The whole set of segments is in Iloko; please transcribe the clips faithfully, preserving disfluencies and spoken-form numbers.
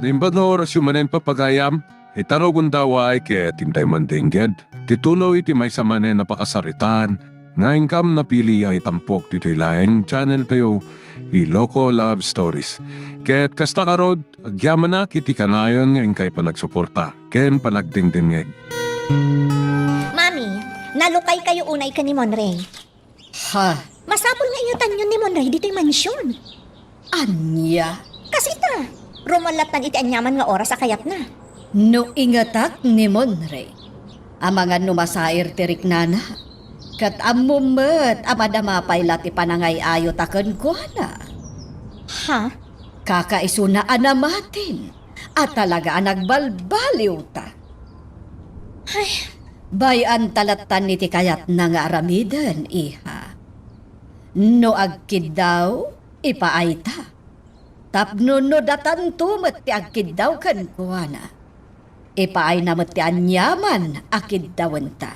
Naimbag nga orasyo manen, papagayam, ita rugonda, way ket intay mandengngeg ti tuloy ti maysa manen a pakasaritaan nga inkam napili a itampok ditoy laeng channel tayo, Iloko Love Stories. Ket kasta ngarud, agyamanak iti kanayon nga inkay panagsuporta ken panagdengdengngeg. Mami, nalukay kayo unay ken ni Monrey. Ha? Masapul nga iyatanyon ni Monrey ditoy mansion. Ania? Kas ita, rumalatan iti aniaman nga oras a kayatna. No ingetak ni Monrey, amangan no masair ti riknana, ket ammom met a madama pay la ti panangay-ayota kenkuana. Ha? Kakaisuna a namatin a talaga a nagbalbaliwta. Ay. Bay-anta lattan iti kayatna nga aramiden, iha. No agkiddaw, ipaayta. Tapno no datanto met ti agkiddaw kenkuana, ipaayna met ti aniaman a kiddawenta.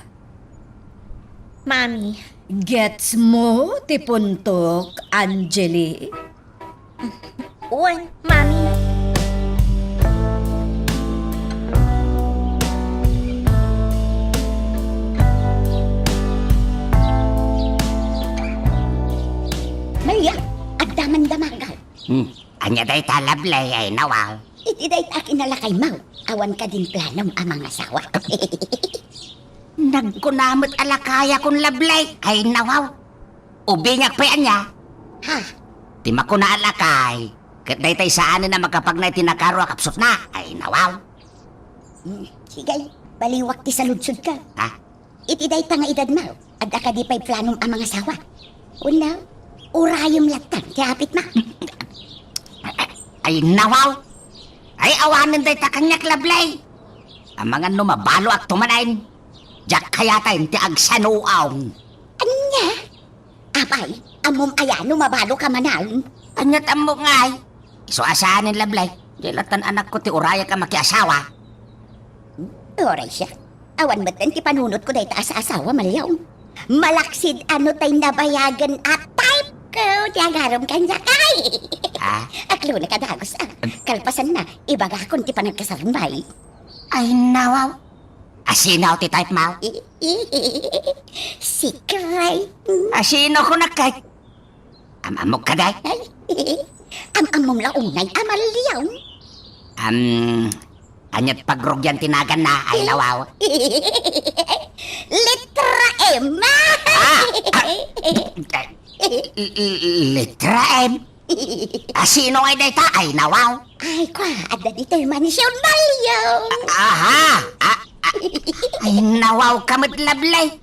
Mami. Gets mo ti puntok, Angeli? Wen, Mami. Maria, adda man damagal. Hmm. Ania dayta, Lablay, ay nawaw? Iti dayta a kinalakaymo, awan kadin planom a mangasawa? Nagkuna met a lakayakon, Lablay, ay nawaw. Ubingak pay ania? Ha? Ti makuna a lakay, ket daytay saanen a makapagna iti nakaro a kapsutna, ay nawaw. Hmm, sige, baliwak ti saludsodka. Ha? Iti dayta nga edadmo, adda kadi pay planom a mangasawa? Wenno, urayem lattan ti apitmo? Ay, nawaw! Ay, awanen dayta kaniak, Lablay! Amangan no mabaloakto manen, diak kayaten ti agsanuaw. Ania? Apay, ammom aya no mabaloka manen? Ania't ammok ngay? Isu a saanen, Lablay. Diay lattan anakko ti urayak a makiasawa. Uray siak. Awan metten ti panunotko dayta a saasawa, Maliaw. Malaksid a no tay nabayagen a type ko ti agaram kaniak. Ay! Ah? Aklonka dagus, a. Kalpasanna, ibagakon ti panagkasarmo. Ay, nawaw. A sino ti type mo? Secret. A sino kunak ket? Am-ammok kadi? Ay, am-ammom la unay a Maliaw. Am, ania't pagrugian ti naganna, ay nawaw? Letra M. Ah! Ah! L-, l-, letra M? A sino ngay dayta, ay nawaw? Ay, kua, adda ditoy mansion, Maliaw. Aha! Ah, ah, ay nawaw ka met, Lablay.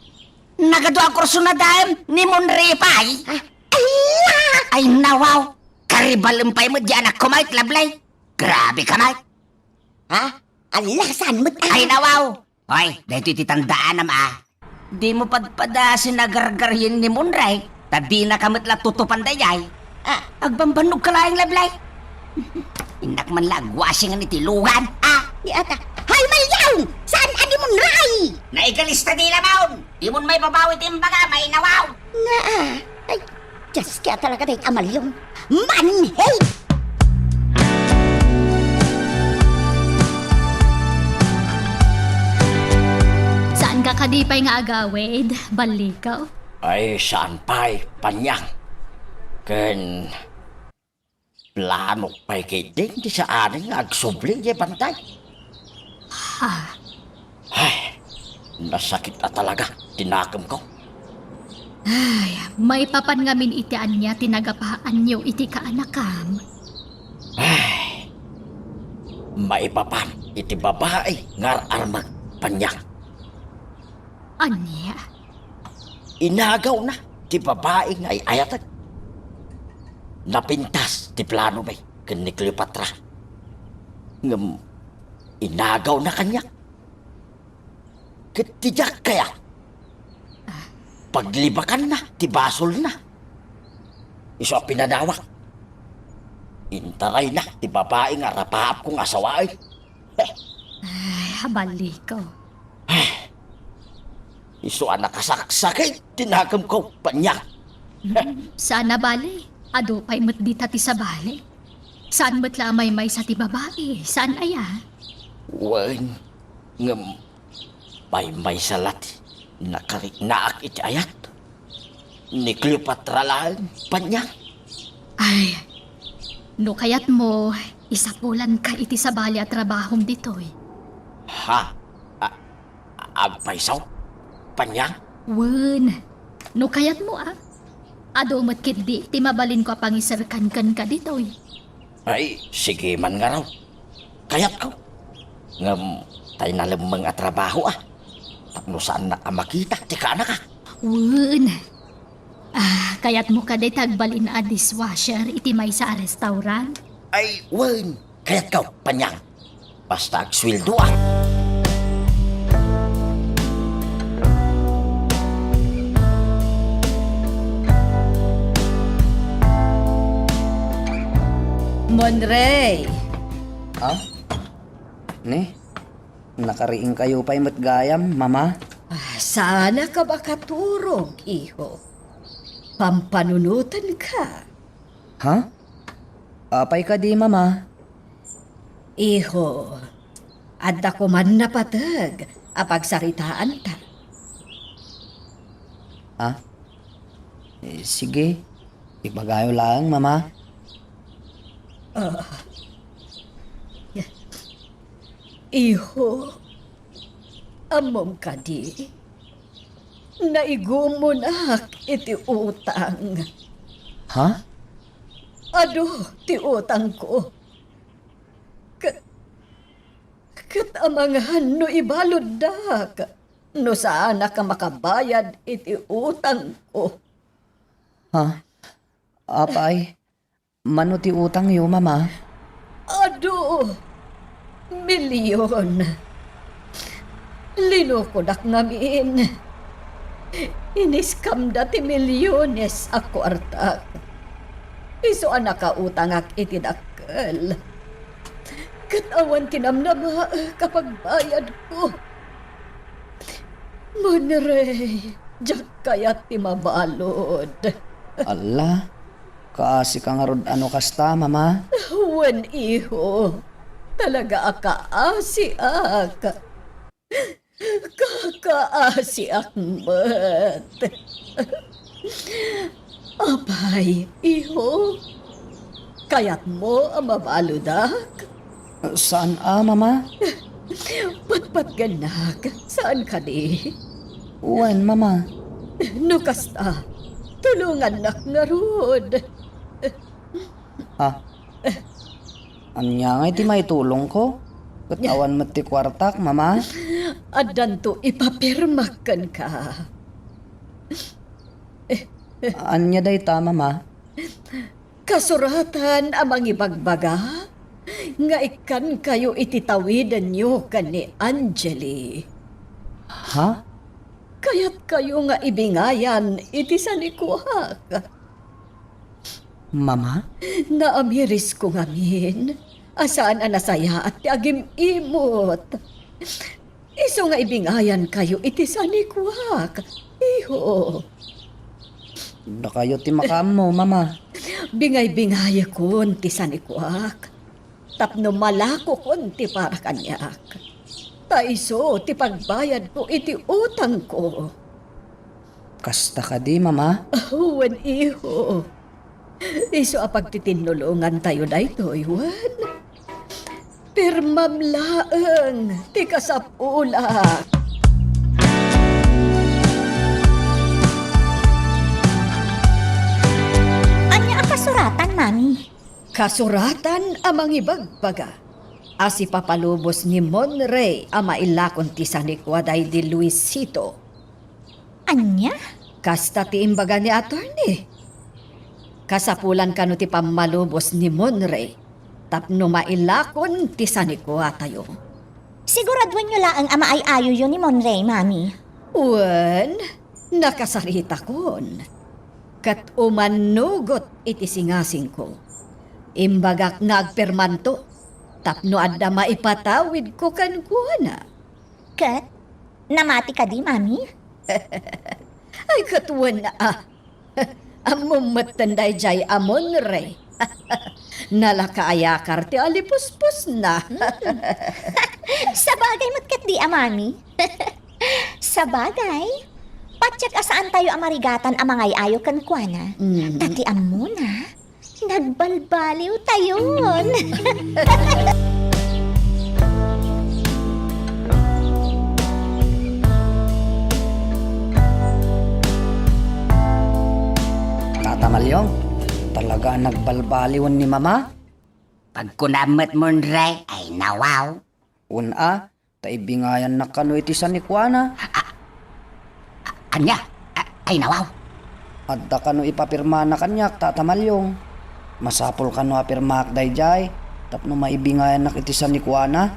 Nagadu a kurso na daem ni Monrey pay. Ah, ala! Ay nawaw! Karibalem pay met di anakko met, Lablay. Grabe ka met. Ha? Ala, saan met, ah? Ay nawaw! Hoy, daytoy ti tandaanam, a. Dimo padpadasen a gargaryen ni Monrey, ta dinaka met la tutupan daydiay. Ah. Agbambannogka laeng, Lablay. Innak man la agwasingan iti lugan, a. Di ata. Hay, Maliaw! Saan a ni Monrey? Naigalista di labaw! Dimon maibabawi ti imbaga, ay nawaw! Naa. Ay, Diyos, kaya talaga dayta a Maliaw. Manhid! Saan ka kadi pay nga agawid, Ballikaw? Ay, saan pay, Panyang. Ken Planok pay ketdin ti saanen nga agsubli idiay bantay. Ha? Ay, nasakit a talaga ti nakemko. Ay, maipapan ngamin iti ania ti nagapaanyo iti kaanakam? Ay, maipapan iti babai nga ar-armek, Panyang. Ania? Inagawna ti babai nga ay-ayatek. Napintas ti planomi ken ni Cleopatra. Ngem inagawna kaniak. Ket ti diak kayat, paglibakanna ti basolna. Isu a pinanawak, intarayna ti babai nga rapaapko nga asawaen. Ay, aballikaw. Isu a nakasaksakit ti nakemko, Panyang. Hmm, saan a bale, adu pay met dita ti sabali. Saan met la a maymaysa ti babai, saan aya? Wen, ngem maymaysa la ti nakariknaak iti ayat. Ni Cleopatra laeng, Panyang. Ay, no kayatmo, isapulanka iti sabali a trabahom ditoy. Ha? A-, agpayso? Panyang? Wen, no kayatmo, a. Adu met ketdi ti mabalinko a pangiserkan kenka ditoy. Ay, sige man ngarud. Kayatko. Ngem, tay nalemmeng a trabaho, a. Tapno saannak a makita ti kaanakak. Wen. Ah, kayatmo kadi ti agbalin a dishwasher iti maysa a restaurant? Ay, wen. Kayatko, Panyang. Basta agsueldoak. Monrey! Ha? Ni? Nakariingkayo pay met gayam, Mama? Ah, saanka makaturog, iho. Pampanunotenka. Ha? Apay kadi, Mama? Iho, adda koman napateg a pagsaritaanta. Ah? Eh, sige. Ibagayo laeng, Mama. Ah. Iho, ammom kadi? Naigumonak iti utang. Ha? Adu ti utangko. Ket, ket amangan no ibaluddak, no saanak a makabayad iti utangko. Ha? Apay, mano ti utangyo, Mama? Adu, milyon. Linukodak ngamin. Iniskamda ti milyones a kuartak. Isu a nakautangak iti dakkel. Ket awan ti namnamaek a pagbayadko. Monrey, diak kayat ti mabalud. Alla, kaasika ngarud a no kasta, Mama? Wen, iho. Talaga a kaasiak. Kakaasiak met. Apay, iho? Kayatmo a mabaludak? Saan a, Mama? Patpatgennak, saan kadi? Wen, Mama. No kasta, tulongannak ngarud. Ah, ania ngay ti maitulongko? Ket awan met ti kuartak, Mama. Addanto ipapirmak kenka. Ania dayta, Mama? Kasuratan a mangibagbaga nga ikkankayo iti tawidenyo ken ni Angeli. Ha? Kayatkayo nga ibingayan iti sanikuak. Mama? Naamirisko ngamin a saan a nasayaat ti agim-imot. Isu nga ibingayankayo iti sanikuak, iho. Dakayo ti makaammo, Mama. Bingay-bingayekon ti sanikuak tapno malakokon ti para kaniak. Ta isu ti pagbayadko iti utangko. Kasta kadi, Mama? Wen, iho. Isu a pagtitinnulongantayo daytoy, wen? Pirmam laeng ti kasapulak. Ania a kasuratan, Mami? Kasuratan a mangibagbaga a sipapalubos ni Monrey a mailakon ti sanikua daydi Luisito. Ania? Kasta ti imbaga ni attorney. Kasapulan kano ti pammalubos ni Monrey tapno mailakon ti sanikuatayo. Siguraduenyo laeng a maay-ayoyo ni Monrey, Mami. Wen, nakasaritakon. Ket umannugot iti singasingko. Imbagak nga agpirmanto tapno adda maipatawidko kenkuana. Ket namati kadi, Mami? Ay, ket wen a. Ammom metten daydiay a Monrey. Nalakaayakar ti alipuspos na. Sabagay met ket di a, Mami. Sabagay, patiek a saantayo a marigatan a mangay-ayo kenkuana. Mm. Ta ti ammona, nagbalbaliwtayon. Tata Malyong, talaga a nagbalbaliwen ni Mama? Pagkunam met, Monre, ay nawaw. Wen a, ta ibingayannak kano iti sanikuana. A-, ania? A-, ay nawaw. Adda kano ipapirmana kaniak, Tata Malyong? Masapul kano a pirmaak daydiay tapno maibingayannak iti sanikuana?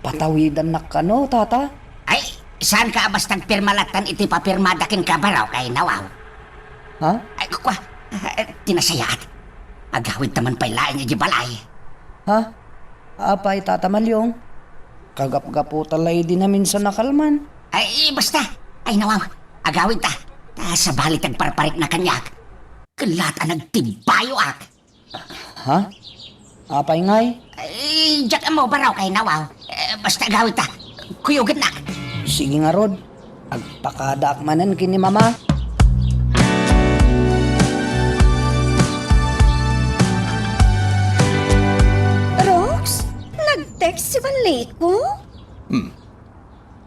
Patawidannak kano, Tata? Ay, saanka a basta agpirma lattan iti papirmada kenka, Baraw, kay nawaw? Ha? Ay, kua, ah, ti nasayaat. Agawidta man pay laeng idiay balay. Ha? Apay, Tata Malyong? Kagapgaputa la idi naminsan a kalman. Ay, basta. Ay, nawaw. Agawidta. Ta sabali ti agparparikna kaniak, ket laat a nagtibayoak. Ha? Apay ngay? Ay, diak ammo, Baraw, kay nawaw. Eh, basta agawidta. Kuyogennak. Sige ngarud. Agpakadaak manen ken ni Mama. Rox, nag-text si Vanlico? Hmm.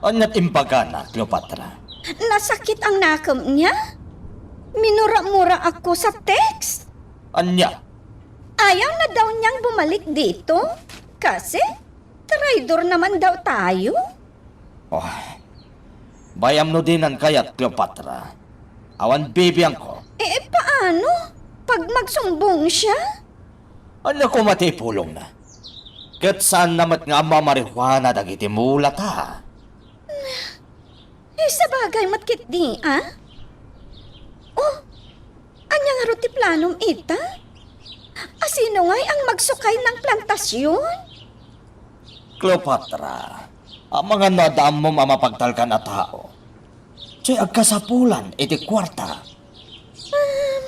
Ania ti imbagana, Cleopatra? Nasakit ang nakemna. Minura-muraakko sa text. Ania? Ayaw na daw niyang bumalik dito. Kasi, traidor naman daw tayo. Oh, bay-am no dinan kayat, Cleopatra. Awan bibiangko. Eh, paano? Pag magsumbong siya? Ania koma ti ipulongna? Ket saanna met nga ammo a marihuana dagiti mulata. Eh, sabagay met ketdi, a? Oh, ania ngarud ti planom ita? A sino ngay ang magsukay ng plantasyon? Cleopatra, amangan no adda ammom a mapagtalkan a tao, diay agkasapulan iti kuarta. Um,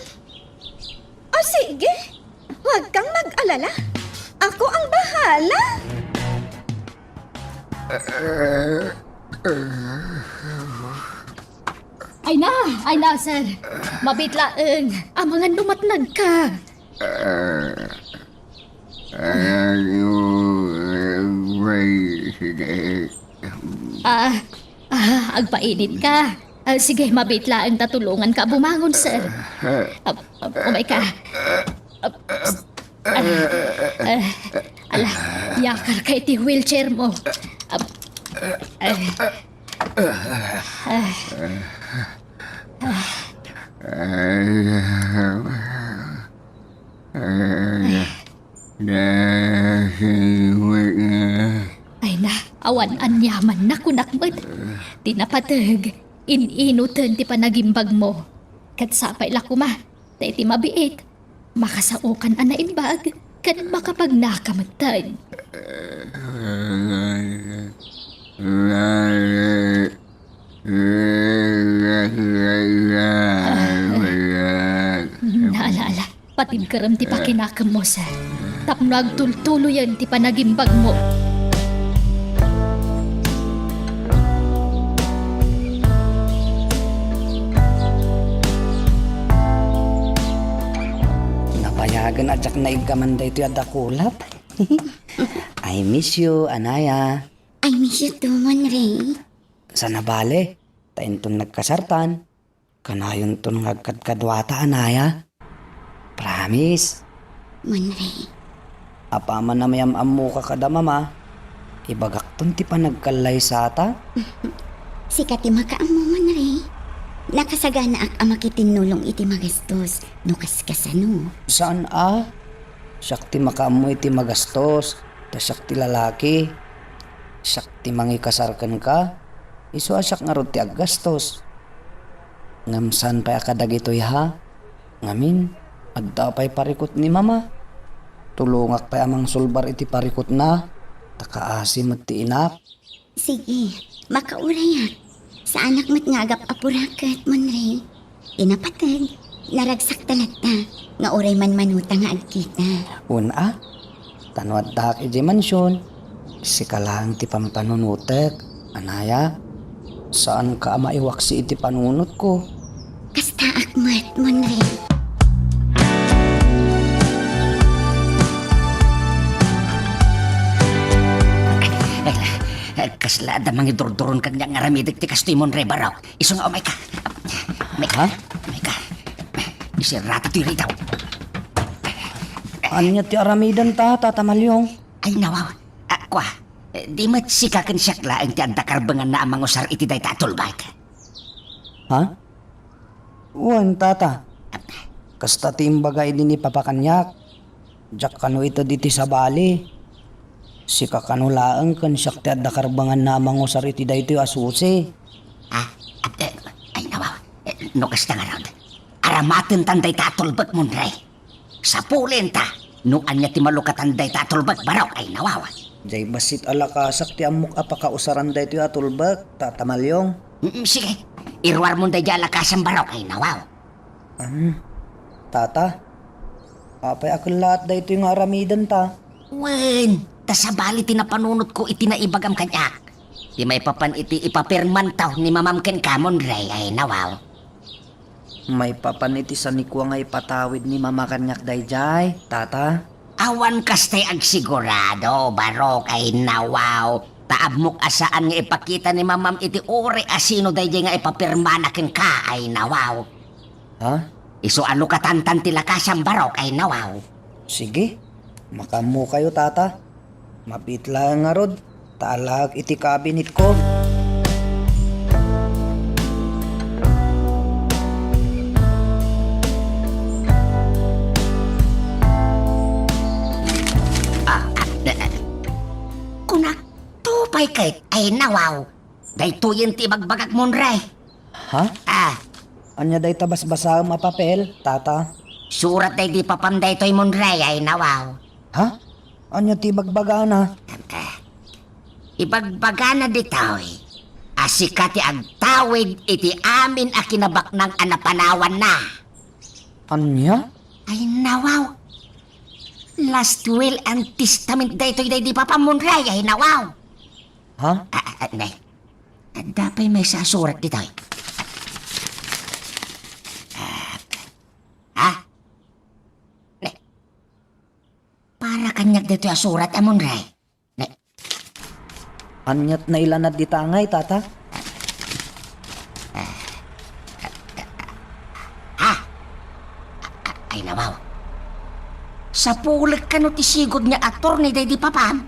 o sige, huwag kang mag-alala. Ako ang bahala. Ay na, ay na, sir. Mabiit laeng. Amangan no matnag ka. Ah, ah, Ah, ah, agpainit ka. Ah, sige, mabiit laeng ta tulongan ka bumangon, sir. Ah, ah, umay ka. Ah, ah, ah, ala, yakar ka iti wheelchair mo. Ah, ah, ah, ah. Ay na, awan aniaman, nakunak met. Ti napateg, in-inuten ti panagimbagmo. Ket sapay la koma, ta iti mabiit, makasaokan a naimbag, ken makapagnaka metten. Ala, ala, ala. Patigkerem ti pakinakemmo, sir. Tapno agtultuloyen ti panagimbagmo. Napayagen a diak naiggaman daytoy a dakulap. I miss you, Anaya. I miss you too, Monre. Saan a bale, ta inton nagkasartan, kanayonton nga agkadkaduata, Anaya. Promise. Monre. Apaman a mayam-ammoka kada mama, ibagakton ti panagkallaysata. Sika ti makaammo, Monre. Nakasaganaak a makitinnulong iti magastos, no kaskasano. Saan a? Siak ti makaammo iti magastos, ta siak ti lalaki. Siak ti mangikasar kenka, isu a siak ngarud ti aggastos. Ngem saan pay a kadagitoy, ha? Ngamin, adda pay parikut ni Mama. Tulongak pay a mangsulbar iti parikutna, ta kaasi met ti inak. Sige, makaurayak. Saanak met nga agap-apuraket, Monre. Ti napateg, Naragsak talaga nga uray manmanuta nga agkita. Wen a, ta no addaak idiay mansion, sika laeng ti pampanunotek. Anaya, saanka a maiwaksi iti panunotko. Kastaak met, Monre. Kasla adda mangidurduron kaniak nga aramidek ti kastoy, Monre, barok. Isu nga umayka. Umayka. Ha? Umayka. Isirata ti ridaw. Ania ti aramidenta, Tata Maliong? Ay, nawaw. Ah, kua. Eh, di met sika ken siak laeng ti adda karbenganna a mangusar iti dayta a tulbek. Ha? Wen, Tata. Kasta ti imbaga idi ni Papa kaniak. Diak kano ited iti sabali. Sika kano laeng ken siak ti adda karbenganna a mangusar iti daytoy a susi. Ah, ah, eh, ay, nawaw. Eh, no kasta ngarud, aramatentan dayta a tulbek, Monre. Sapulenta no ania ti malukatan dayta a tulbek, barok, ay, nawaw. Diay bassit a lakasak ti ammok a pakausaran daytoy a tulbek, Tata Maliong. Mm, sige. Iruarmon daydiay a lakasam, barok, ay, nawaw. Am, Tata, apay a kellaat daytoy nga aramidenta? Wen, ta sabali ti napanunotko iti naibagam kaniak. Ti maipapan iti ipapirmantaw ni Mamam kenka, Monre, ay, nawaw. Maipapan iti sanikua nga ipatawid ni Mama kaniak daydiay, Tata? Awan kastay agsigurado, barok, ay, nawaw. Ta ammok a saan nga ipakita ni Mamam iti uray a sino daydiay nga ipapirmana kenka, ay, nawaw. Ha? Isu a lukatantan ti lakasam, barok, ay, nawaw. Sige, makaammokayo, Tata. Mabiit laeng ngarud, ta alaek iti kabinetko. Ah, ah, eh, eh. Kunak, tupay ket, ay, nawaw. Daytoyen ti ibagbagak, Monre. Ha? Ah. Ania dayta basbasaem a papel, Tata? Surat daydi papam daytoy, Monre, ay, nawaw. Ha? Ania ti ibagbagana? Ah. Ibagbagana ditoy a sika ti agtawid iti amin a kinabaknang a napanawanna. Ania? Ay, nawaw. Last will and testament daytoy daydi papam, Monre, ay, nawaw. Ha? Ah, ah, ah, nay. Adda pay maysa a surat ditoy. Ah. Ha? Ne. Para kaniak ditoy a surat, a, Monre. Ne. Aniat nailanad dita ngay, Tata? Ha? Ay, nawaw. Sapulek kano ti sigud nga attorney daydi papam?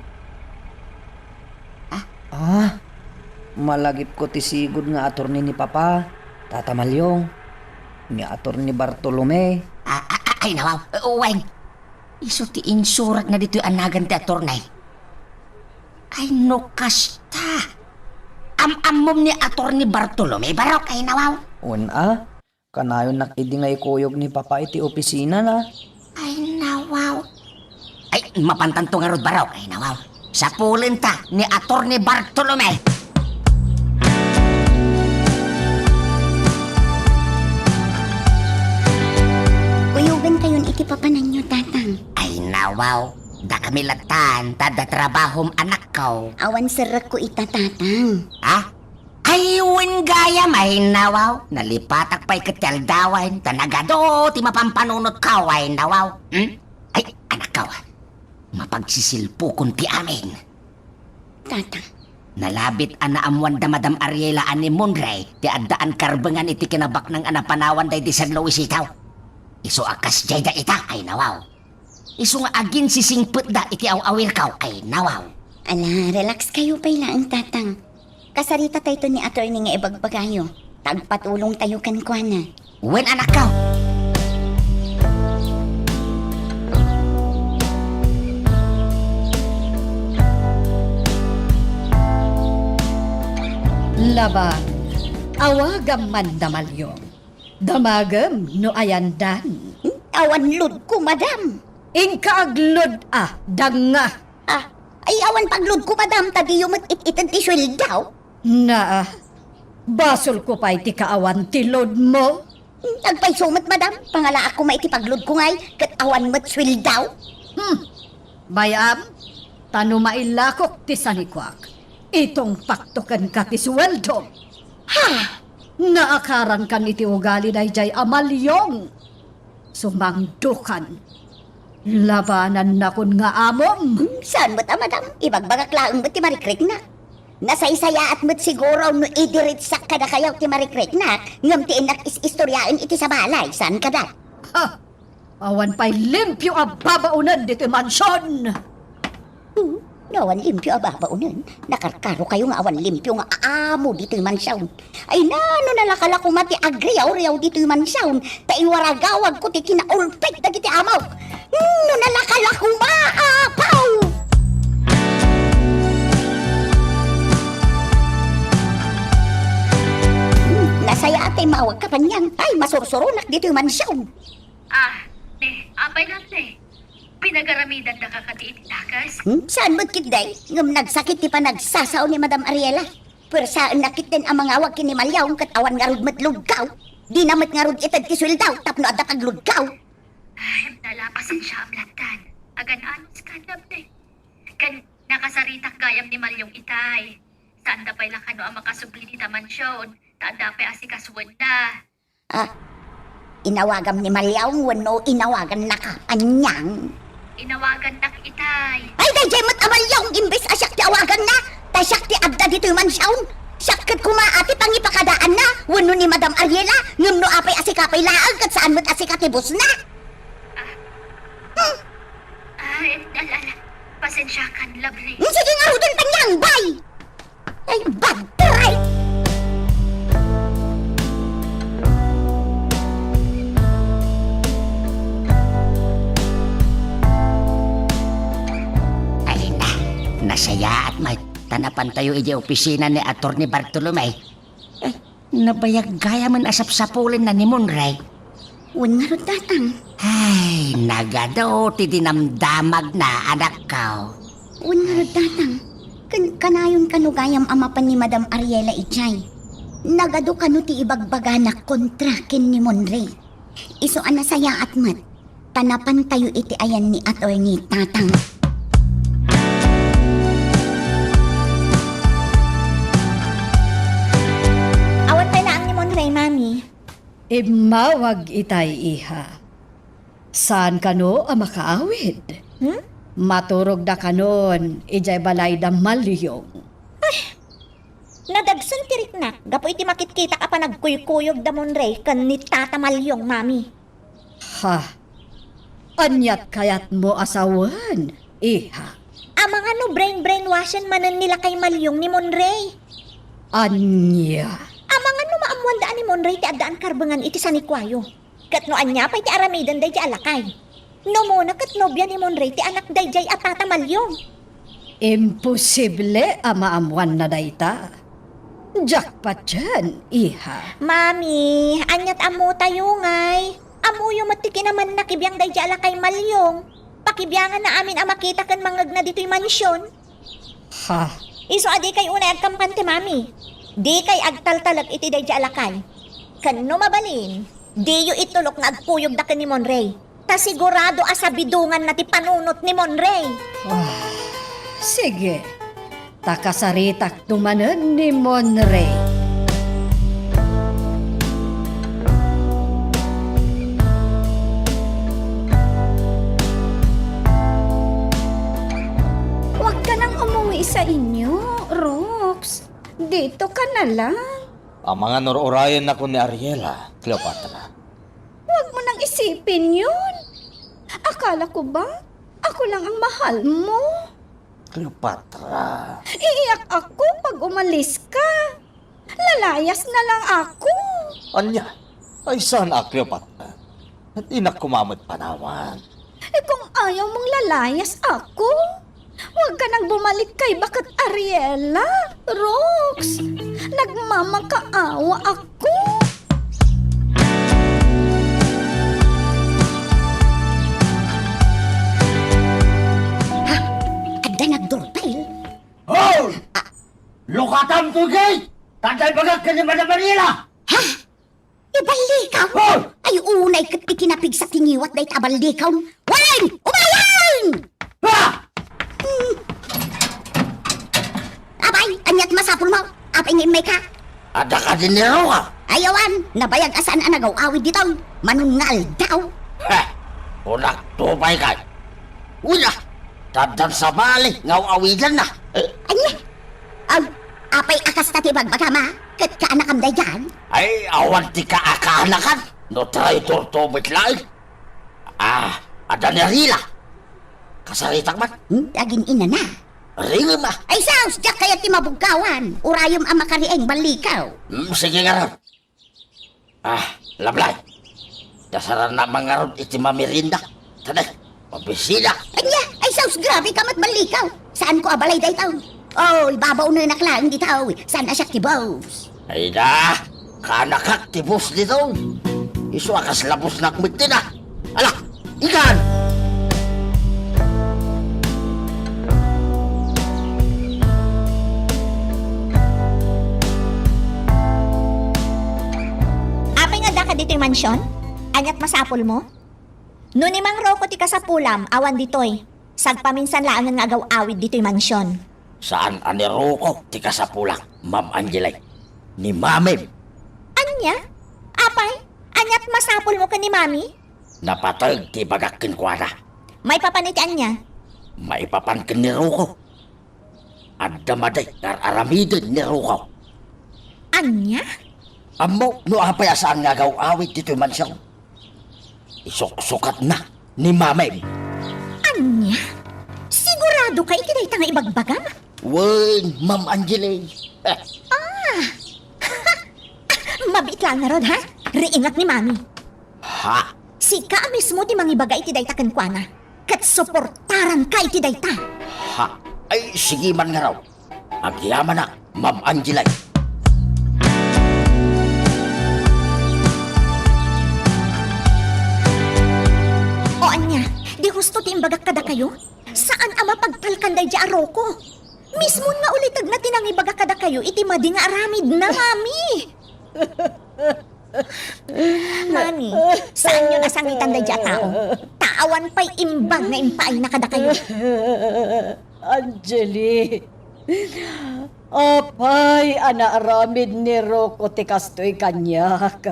Ah, malagipko ti sigud nga attorney ni Papa, Tata Maliong, ni Attorney Bartolome. Ah, ah, ah, ay, nawaw. Eh, wen. Isu ti insuratna ditoy a nagan ti attorney. Ay, no kasta. Am-ammom ni Attorney Bartolome, barok, ay, nawaw. Wen a, kanayonnak idi nga ikuyog ni Papa iti opisinana. Ay, nawaw. Ay, mapantanto ngarud, barok. Ay, nawaw. Sapulenta ni Attorney Bartolome. Kuyogantayon iti papananyo, Tatang. Ay, nawaw. Dakami lattan, ta adda trabahom, anakko. Awan serrekko ita, Tatang. Ha? Ay, wen gayam, ay, nawaw. Nalipatak pay ket ti aldawen, ta nagadu ti mapampanunotko, ay, nawaw. Hmm? Ay, anakko, mapagsisilpukon ti amin. Tata. Nalabit a naammuan da Madam Ariela a ni Monre ti addaan karbengan iti kinabaknang a napanawan daydi San Luisito. Isu a kasdiay da ita, ay, nawaw. Isu nga aginsisingpetda iti aw-awirko, ay, nawaw. Ala, relax kayo pay laeng, Tatang. Kasaritatayto ni Attorney nga ibagbagayo, ta agpatulongtayo kenkuana. Wen, anakko. Laban, awagam man da Maliong. Damagem no ayandan. Awan loadko, madam. Inka agload a, danga. Ah, ay, awan pagloadko, madam, ta diyo met it-ited ti sueldo. Naa, basolko pay ti kaawan ti loadmo. Agpayso met, madam. Pangalaak koma iti pagludko ngay, ket awan met sueldo. Hmm. Bay-am, ta no maillakok ti sanikuak, itungpakto kenka ti sueldom. Ha? Naakarankan iti ugali daydiay a Malyong. Sumangdokan. Labanannakon nga amom. Hmm, saan met a, madam? Ibagbagak laeng met ti marikriknak. Nasaysayaat met siguro no idiretsak kadakayo ti marikriknak, ngem ti innak is-istoriaen iti sabalay, saan kada? Ha! Awan pay limpio a babaonen ditoy mansion! Hmm, no awan limpio a babaonen, nakarkarokayo nga awan limpio nga amo ditoy mansion. Ay na, no nalakala koma ti agriawriaw ditoy mansion, ta iwaragawagko ti kinaulpit dagiti amok. Hmm, no nalakala koma, apaw! Hmm, nasayaat ti immawagka, Panyang. Ay, masursuronak ditoy mansion. Ah, ne, apay laeng, ne? Pinagaramidandaka kadi iti dakes? Hmm? Saan met ketdi? Ngem nagsakit ti panagsasao ni Madam Ariela. Puersaennak ketdin a mangawag ken ni Malyong ket awan ngarud met luggaw. Dina met ngarud ited ti sueldo tapno adda pagluggaw. Ay, nala, pasensiaam lattan. Agan-anos ka, Dapte. Ken nakasaritak gayam ni Malyong itay. Saanda pay la kano a makasubli dita mansion, ta adda pay asikasuenna. Ah, inawagam ni Malyong wenno inawagannaka, Panyang? Inawagannak itay. Ay, daydiay met a Malyong, imbes a siak ti awaganna, ta siak ti adda ditoy mansion. Siak ket koma a ti pangipakadaanna wenno ni Madam Ariela, ngem no apay a sika pay laeng ket saan met a sika ti bossna. Ah. Hmm. Ay, ala, ala. Pasensiakan, lovely. Hmm, sige ngaruden, Panyang, bye! Ay, bad trip! Ay na, nasayaat met ta napantayo idiay opisina ni Attorney Bartolome. Ay, nabayag gayamen a sapsapulenna ni Monrey. Wen ngarud, Tatang. Ay, nagadu ti dinamdamagna, anakko. Wen ngarud, Tatang. Ken kanayon kano gayam a mapan ni Madam Ariela idiay. Nagadu kano ti ibagbagana kontra ken ni Monrey. Isu a nasayaat met ta napantayo iti ayan ni Attorney, Tatang. Awan pay laeng ni Monrey, Mami. Immawag itay, iha. Saan kano a makaawid? Hmm? Maturogda kanon idiay balayda Malyong. Ay, nadagsen ti riknak gapu iti makitkitak a panagkuykuyog da Monrey ken ni Tata Malyong, Mami. Ha? Aniat kayatmo a sawen, iha? Amangan no brain-brainwashen manen ni lakay Malyong ni Monrey. Ania? Amangan no maammoanda a ni Monrey ti addaan karbengan iti sanikuayo. Ket no ania pay ti aramiden daydiay a lakay? No umuna ket nobia ni Monrey ti anak daydiay a Tata Malyong. Imposible a maammoanna dayta. Diak patien, iha. Mami, aniat ammotayo ngay? Ammoyo met ti kinamanna kibiang daydiay a lakay Malyong. Pakibianganna amin a makita ken mangngegna ditoy mansion. Ha? Isu a dikay unay agkamkamte, Mami. Dikay agtaltalek iti daydiay a lakay. Ken no mabalin, diyo itulok nga agkuyogda ken ni Monrey. Ta sigurado a sabidonganna ti panunot ni Monrey. Ah, sige. Ta kasaritakto manen ni Monrey. Huwag ka nang umuwi sa inyo, Rox. Dito ka na lang. Amangan ur-urayennakon ni Ariela, Cleopatra. Huwag mo nang isipin yun. Akala ko ba, ako lang ang mahal mo? Cleopatra. Iiyak ako pag umalis ka. Lalayas na lang ako. Ania? Ay, saan a, Cleopatra? Dinak koma met panawan. Eh, kung ayaw mong lalayas ako, huwag ka nang bumalik kay Baket Ariela, Rox. Nagmamakaawa ako. Ha? Adda nagdoorbell? Hoy! Ah. Lukatan to gate! Tatay bagak ken ni Madam Ariela! Ha? Ti ballikaw? Oh! Ay, unay ket ti kinapigsa ti ngiwat dayta a ballikaw. Wen! Umayen! Ah! Hmm. Apay, ania't masapulmo? Apay nga immayka? Adda kadi ni Roka? Ay, awan, nabayag a saan a nagaw-awid ditoy. Manun nga aldaw. Heh, kunak tupay kay. Una, taddan sabali nga aw-awidanna. Eh, ania? Ay, apay a kasta ti bagbagam a? Ket kaanakam daydiay? Ay, awan ti kaakaanakan. No traitor to met laeng. Ah, adda ni Rila. Kasaritak man. Hmm, agin-inana. Ringem a. Ay, sus, diak kayat ti mabugkawan. Urayem a makarieng ballikaw. Hmm, sige ngarud. Ah, Lablay. Dasarannak man ngarud iti mamerienda. Tadi, mabisida. Ania? Ay, sus, grabe ka met ballikaw. Saanko a balay dayta? Oh, ibabaw na nak laeng dita. Saan a siak ti boss? Ay da, kaanakak ti boss dita. Isu a kasla bossnak met dita. Ala, ikan! Apay nga addaka ditoy mansion? Ania't masapulmo? No ni Mang Rocco ti kasapulam, awan ditoy. Sagpaminsan laengen nga agaw-awid ditoy mansion. Saan a ni Rocco ti kasapulak, Ma'am Angeli. Ni Mamim. Ania? Apay, ania't masapulmo ken ni Mami? Napateg ti ibagak kenkuana. Maipapan iti ania? Maipapan ken ni Rocco. Adda madi nga ar-aramiden ni Rocco. Ania? Ammok no apay a saan nga agaw-awid ditoy mansion. Isuksukatna ni Mamim. Ania? Sigurado ka iti dayta nga ibagbagam? Wen, Ma'am Angeli. Eh. Ah! Mabiit laeng ngarud, ha? Riingak ni Mami. Ha? Sika a mismo ti mangibaga iti dayta kenkuana, ket suportaranka iti dayta. Ha? Ay, sige man ngarud. Agyamanak, Ma'am Angeli. O ania, di husto ti imbagak kadakayo? Saan a mapagtalkan daydiay a Rocco. Mismon nga ulitegna ti nangibaga kadakayo iti madi nga aramidna, Mami. Mami, saanyon a sangitan daydiay a tao. Ta awan pay imbag nga impaayna kadakayo. Angeli, apay a naaramid ni Rocco ti kastoy kaniak?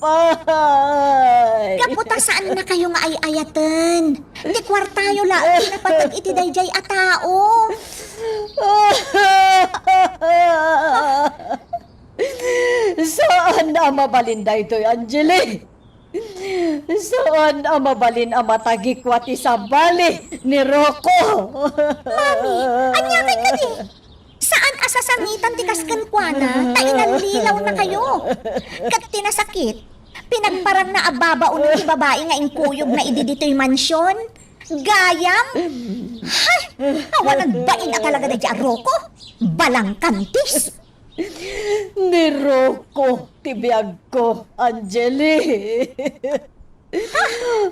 Apay! Gapu ta saannakayo nga ay-ayaten. Ti kuartayo laeng ti napateg iti daydiay a tao. Saan a mabalin daytoy, Angeli. Saan a mabalin a matagikua ti sabali ni Rocco. Mami, ania kay kadi? Saan a sasangitan ti kas kenkuana, ta inallilawnakayo. Ket ti nasakit, pinagparanna a babaonen ti babai nga inkuyogna idi ditoy mansion. Gayam? Hay, awanan bain a talaga daydiay a Rocco. Balangkantis. Ni Rocco ti biagko, Angeli.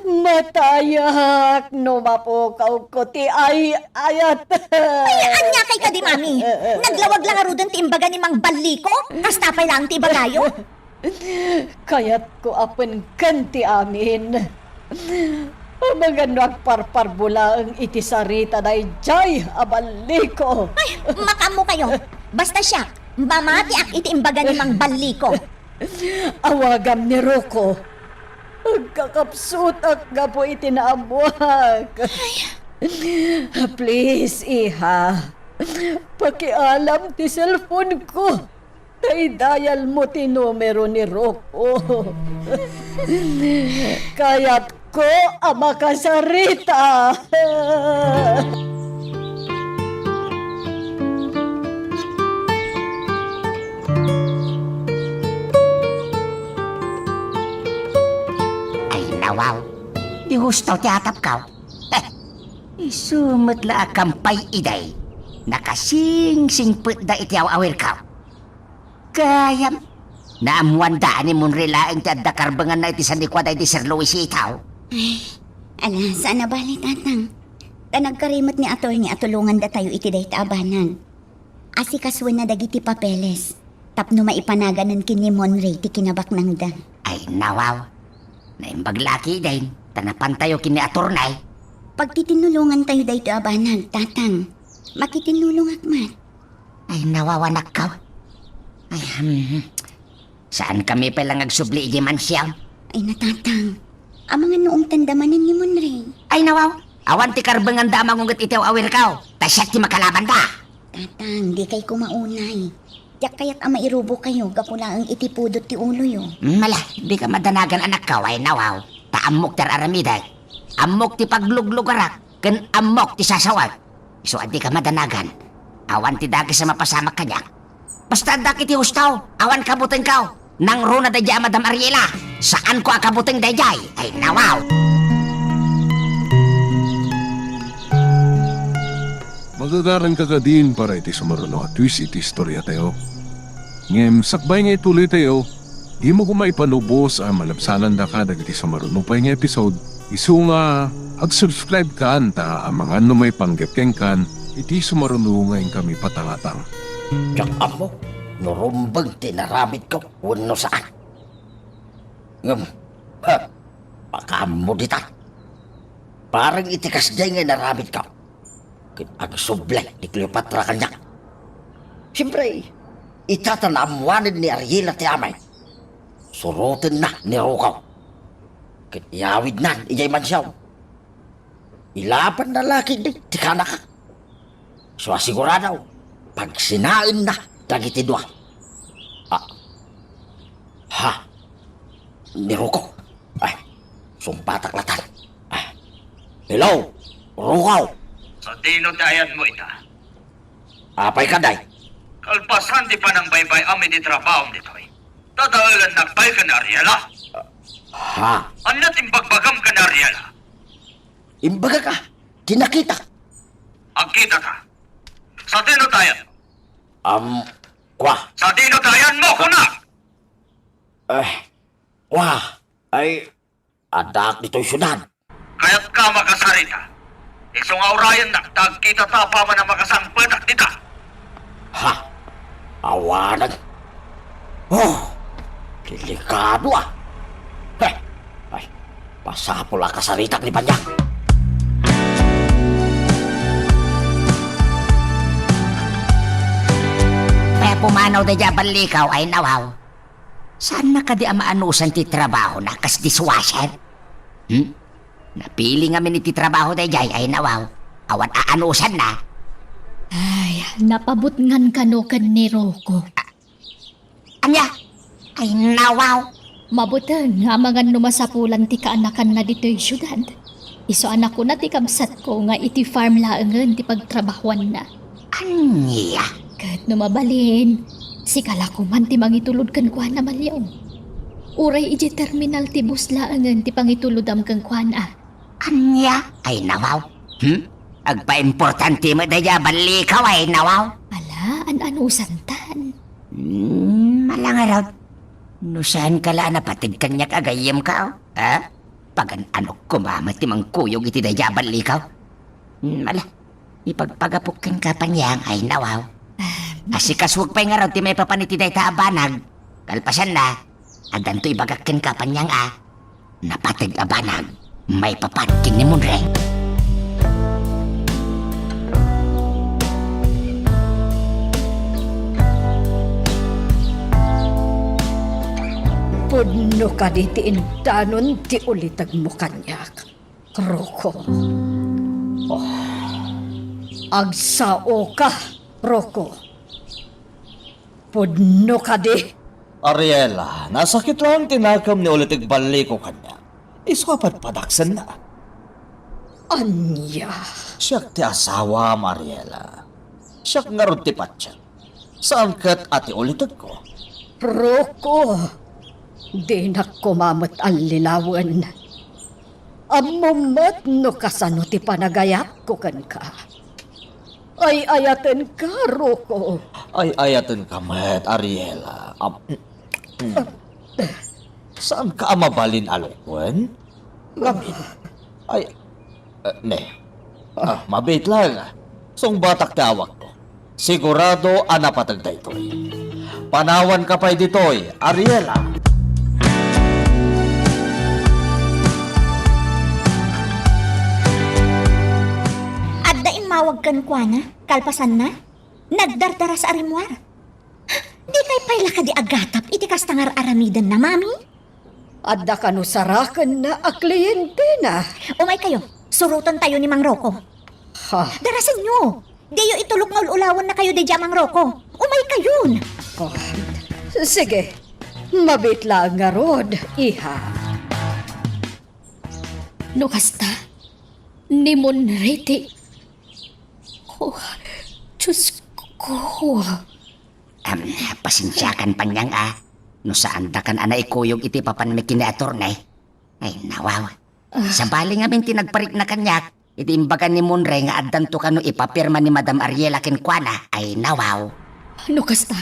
Matayak no mapukawko ti ay-ayat. Ay, ania kay kadi, Mami? Naglawag la ngaruden ti imbaga ni Mang Balliko? Kasta pay laeng ti ibagayo? Kayatko a penken ti amin. Amangan no agparparbo laeng iti sarita daydiay a Balliko. Ay, makaammokayo. Basta siak, mamatiak iti imbaga ni Mang Balliko. Awagam ni Rocco. Agkakapsutak gapu iti naammoak. Please, iha. Pakialam ti cellphone ko. Ta idayalmo ti numero ni Rocco. Kayatko a makasarita. Ay, nawaw. Di husto ti atapkaw. Eh, isu met la a kampay idi. Nakasingsingpetda iti aw-awirkaw. Gayam, naammoanda a ni Monre laeng ti adda karbenganna iti sanikua daydi Sir Luisito. Ay, ala, saan a bale, Tatang. Ta nagkari met ni Attorney a tulongandatayo iti dayta a banag. Asikasuenna dagiti papeles. tapno maipanaganen ken ni Monray ti kinabaknangda. Ay, nawaw. Naimbag la ketdin, ta napantayo ken ni attorney. Pagtitinulongantayo daytoy a banag, Tatang. Makitinulongak met. Ay, nawaw, anakko. Ay, hmm. Saankami pay la nga agsubli idiay mansion? Ay, Tatang. Amangan no ungtanda manen ni Monray. Ay, nawaw. Awan ti karbenganda a mangunget iti aw-awirko. Ta siak ti makalabanda. Tatang, dikay kumaunay. Diak kayat a mairubokayo gapu laeng iti pudot ti uloyo. Mala, dika madanagan, anakko, ay nawaw. Ta ammok ti ar-aramidek. Ammok ti pagluglugarak, ken ammok ti sasawek. Isu a dika madanagan. Awan ti dakes a mapasamak kaniak. Basta addak iti husto, awan kabutengko. Nangruna daydiay a Madam Ariela. Saanko a kabuteng daydiay. Ay, nawaw. Magagaranka kadin para iti sumaruno a twist iti istoriatayo. Ngem sakbay nga ituloytayo, dimo koma ipanubos a malabsanandaka dagiti sumaruno pay nga episode, isu nga ag-subscribe kan ta amangan no maipanggep kenkan iti sumaruno nga inkami patangatang. Diak ammo no rumbeng ti inaramidko wenno saan. Ngem, ha, pakaammo dita. Bareng iti kasdiay nga inaramidko, ket agsubli ni Cleopatra kaniak. Siempre, ita ta naammoanen ni Ariela ti amay, surotenna ni Rocco. Ket iyawidnan idiay mansion. Ilabanna la ketdi ti kanak. Isu a sigurado, pagsinaenna dagiti dua. Ah. Ha? Ni Rocco. Ay, sungbatak latta. Ah. Hello, Rocco. Sadino ti ayanmo ita? Apay kadi? Kalpasan ti panangbaybay-am iti trabahom ditoy, tadaelannak pay ken Ariela. Ha? Ania ti imbagbagam ken Ariela? Imbagak a, ti nakitak. Agkitaka. Sadino ti ayanmo? Am, kua. Sadino ti ayanmo, kunak? Eh, kua. Ay, addaak ditoy siudad. Kayatka a makasarita? Isu nga urayennak ta agkitata apaman a makasangpetak dita. Ha? Awanen. Oh, delikado a. Heh, ay, masapul a kasaritak ni Banyang. Kaya pumanaw daydiay a ballikaw, ay nawaw. Saanna kadi a maanusan ti trabahona kas dishwasher? Hmm? Napili ngamin iti trabaho daydiay, ay nawaw. Awan aanusanna. Ay, napabutngan kano ken ni Rocco. Ania? Ay, nawaw. Mabuteng nga amangan no masapulan ti kaanakanna ditoy siudad. Isu a nakuna ti kabsatko nga iti farm laengen ti pagtrabahuanna. Ania? Ket no mabalin, sika la koman ti mangitulod kenkuana, Malyong. Uray idiay terminal ti bus laengen ti pangitulodam kenkuana. Ania? Ay, nawaw. Hmm? Agpaimportante met daydiay a ballikaw, ay nawaw. Ala, an-anusantan. Hmm, ala ngarud. No saanka la a napateg kaniak a gayyemko, ha? Pagan-anok koma met ti mangkuyog iti daydiay a ballikaw. Hmm, ala, ipagpagapok kenka, Panyang, ay nawaw. Ah, asikasuek pay ngarud ti maipapan iti dayta a banag. Kalpasanna, addanto ibagak kenka, Panyang, a napateg a banag maipapan ken ni Monre. Pudno kadi ti indanon ti ulitegmo kaniak, Rocco? Oh. Agsaoka, Rocco. Pudno kadi? Ariela, nasakit laeng ti nakem ni ulitek balliko kaniak. Isu a padpadaksenna. Ania? Siak ti asawam, Ariela. Siak ngarud ti patien. Saan ket a ti ulitegko. Rocco, dinak koma met allilawen. Ammom met no kasano ti panagayatko kenka. Ay-ayatenka, Rocco. Ay-ayatenka met, Ariela. Am-, saanka a mabalin a lukwen? Ngamin. Ay, eh, ne. Ah, mabiit laeng. Sungbatak ti awakko. Sigurado a napateg daytoy. Panawanka pay ditoy, Ariela. Adda immawag kenkuana, kalpasanna, nagdardaras a rimmuar. Dikay pay la kadi agatap iti kasta nga ar-aramidenna, Mami? Adda kano sarakenna a klientena. Umaykayo, surotentayo ni Mang Rocco. Ha? Darasenyo! Diyo itulok nga ul-ulawennakayo daydiay a Mang Rocco. Umaykayon! Oh, sige, mabiit laeng ngarud, iha. No kasta, ni Monrey ti, oh, Diyos ko. Am, pasensiakan, Panyang, a. No saandakan a naikuyog iti papanmi ken ni Attorney, ay, nawaw. Ah. Sabali ngamin ti nagparikna kaniak, iti imbaga ni Monrey nga addanto kano ipapirma ni Madam Ariela kenkuana, ay, nawaw. No kasta,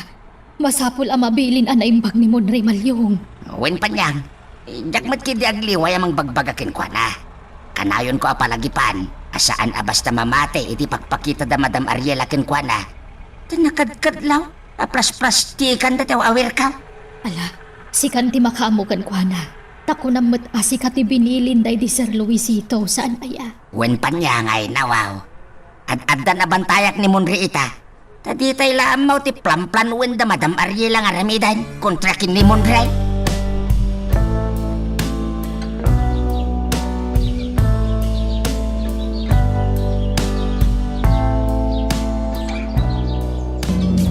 masapul a mabilin a naimbag ni Monrey Maliong. Wen, Panyang, diak met ketdi agliway a mangbagbaga kenkuana. Kanayonko a palagipan a saan a basta mamati iti pakpakita da Madam Ariela kenkuana. Ta nakadkadlaw a prasprastikanda ti aw-awirka. Ala, sikan ti makaammo kenkuana. Ta kunam met a sika ti binilin daydi Sir Luisito, saan aya? Wen, Panyang, ay, nawaw. Ad-addan a bantayak ni Monrey ita. Ta ditay la ammo ti planplanoen da Madam Ariela nga aramiden kontra ken ni Monrey.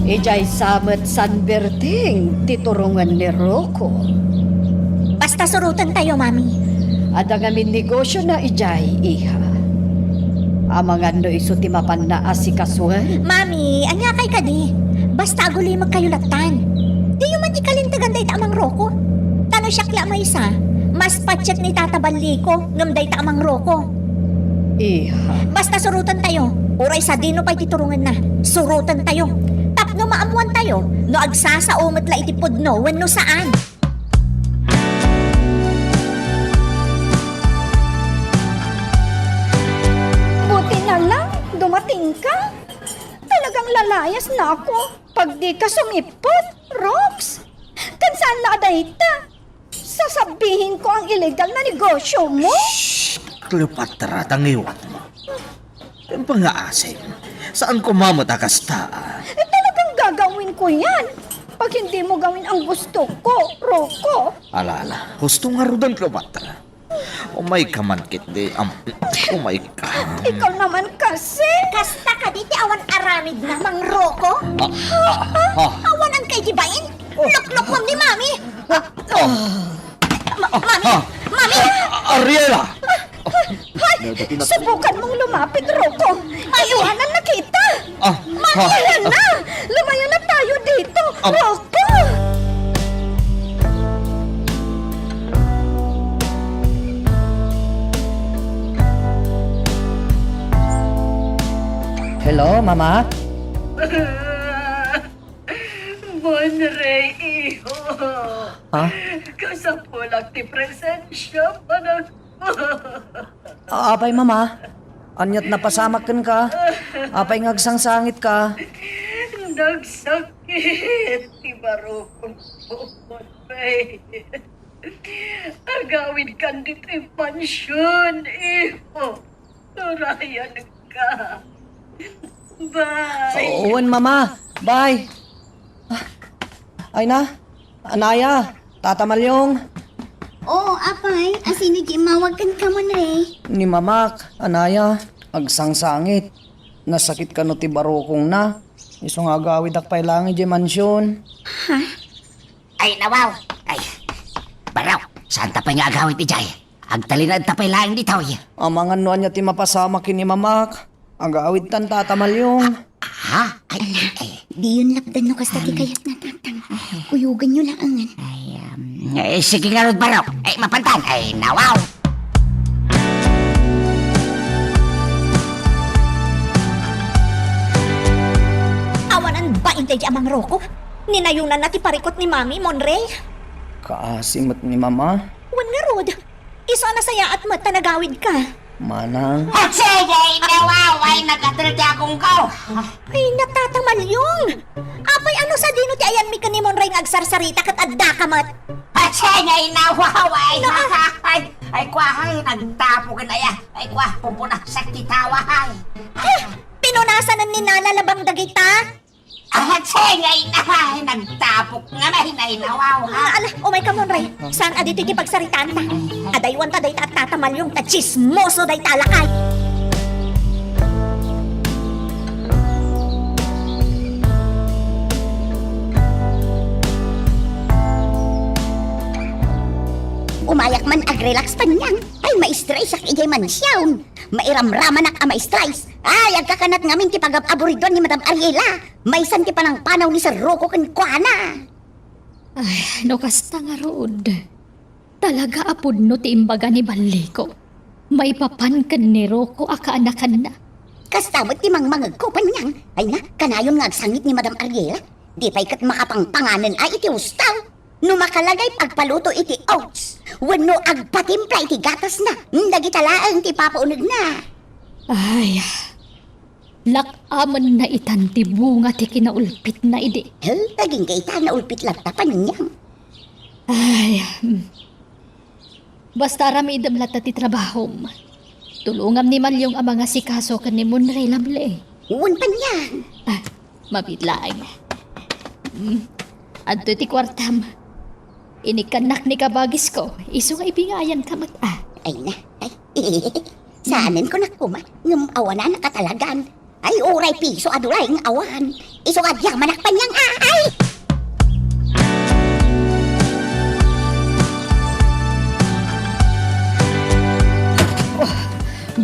Idiay sa met San Berting ti turongen ni Rocco. Basta surotentayo, Mami. Adda ngamin negosiona idiay, iha. Amangan no isu ti mapanna asikasuen? Mami, aniakay kadi? Basta agulimekkayo lattan. Diyo man ikalintegan dayta a Mang Rocco. Ta no siak la a maysa, mas patiek ni Tata Balliko ngem dayta a Mang Rocco. Iha. Basta surotentayo. Uray sadino pay ti turongenna, surotentayo. Tapno maammoantayo no agsasao met la iti pudno wenno saan. Buti na lang dumatingka. Talagang lalayasnako pag dika sumippot, Rox. Ken saan la a dayta? Sasabihinko ang illegal na negosyomo? Shh! Cleopatra, ta ngiwatmo. Pangaasem. Saan koma met a kasta, a. Eh, talagang gagawinko yan. Pag hindi mo gawin ang gusto ko, Rocco. Ala, ala. Husto ngaruden, Cleopatra. Umayka man ketdi, am, umayka. Ikaw naman kasi. Kasta kadi ti awan aramidna, Mang Rocco? Ah, ah, ah. Awanan kay di bain? Oh. Luklukwam ni Mami. Ah, oh. Ma-, Mami! Ah. Mami! Ah, Ariela! Hay! Subukan mong lumapit, Rocco! Ay, iwanan na kita! Ah, Mami, ah, ayan na! Lumayo na tayo dito, ah. Rocco! Hello, Mama? Monrey, iho. Ha? Kasapulak ti presensya, anak. Ah, apay, Mama? Aniat napasamak kenka? Apay nga agsangsangitka? Nagsakit ti barukongko, Monrey. Agawidkan ditoy mansion, iho. Urayanka. Bye. Oo, wen, Mama. Bye. Ah, ay na. Anaya, Tata Malyong. Oo, apay. Asino di immawag kenka, Monrey? Ni Mamak, anaya, agsangsangit. Nasakit kano ti barukongna. Isu nga agawidak pay laeng idiay mansion. Ha? Ay, nawaw! Ay, baro, saanta pay nga agawid idiay? Agtalinaedta pay laeng ditoy. Amangan no ania ti mapasamak ken ni Mamak. Agawidtan, Tata Malyong. Ha? Ay, ay. Diyon lapdan no kasta ti kayatna, Tatang. Kuyoganyo laengen. Ay, um, eh, sige ngarud, baro. Ay, mapantan. Ay, nawaw! Awanan bain daydi a Mang Rocco? Ninayonanna ti parikut ni Mami, Monrey? Kaasi met ni Mama. Wen ngarud, isu a nasayaat met ta nagawidka. Manang. Atsegay, nawawa, ay nagatel ti agongko. Ay, Tata Malyong! Apay, ano sadino ti ayanmi ken ni Monray nga agsarsarita ket addaka met? Atsegay, nawawa, ay, Ay, ay, ay, kuahang nagtapo ken aya. Ay, kuah, pupunasak ti tawa, ay. Eh, pinunasan ni Nana labang dagita? Atsegay, ay, nagtapok nga may nainawaw, ha? Ah, ala, umay ka, Monray. Saan a ditoy ti pagsaritaanta? Adaywanta dayta a Tata Malyong ta tsismoso dayta a lakay. Umayak man agrelax, Panyang. Ay, ma-stress-ak idiay mansion. Mairamramanak a ma-stress. Ay, agkakanat ngamin ti pagab-aburiduan ni Madam Ariela. Maysan ti panangpanaw ni Sir Rocco kenkuana. Ay, no kasta ngarud, talaga a pudno ti imbaga ni Balliko. Maipapan ken ni Rocco a kaanakanna. Kasta met ti mangmangegko, Panyang. Ay na, kanayon nga agsangit ni Madam Ariela. Di pay ket makapangpanganen a iti hostel. No makalagay pagpaluto iti oats, wenno agpatimpla iti gatasna, dagita laeng ti ipapaunegna. Ay, lak-amen na itan ti bunga ti kinaulpitna idi. He, agingga ita naulpit latta, Panyang. Ay, hmm. Basta aramidem latta ti trabahom. Tulongam ni Malyong a mangasikaso ken ni Monray, Lovely. Wen, Panyang. Ah, mabiit laeng. Hmm. Adtoy ti kuartam. Inikkannak ni kabagisko, isu nga ibingayanka met, ah. Ay na, ay. Saanen ko nakuma, ngem awanan nakatalagan. Ay, uray piso a dulaeng awan. Isu nga agyamanak, Panyang, ah, ay! Oh,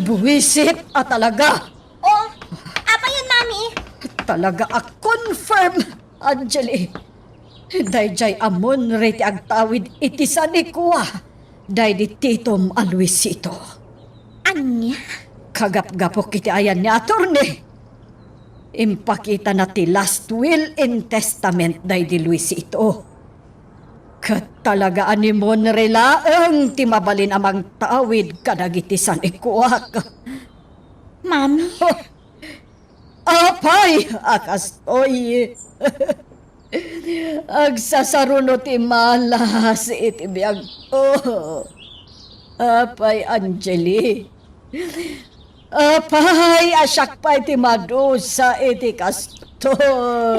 buwisit a talaga! Oh, apay yan, Mami? Talaga a confirm, Angeli. Daydiay a Monray ti agtawid iti sanikua daydi titom a Luisito. Ania? Kagapgapok iti ayan ni attorney. Impakitana ti last will and testament daydi Luisito. Ket talaga a ni Monray laeng ti mabalin a mangtawid kadagiti sanikuak. Mami? Apay a kastoy! Agsasaruno ti malas iti biagko. Apay, Angeli. Apay, a siak pay ti madusa iti kastoy.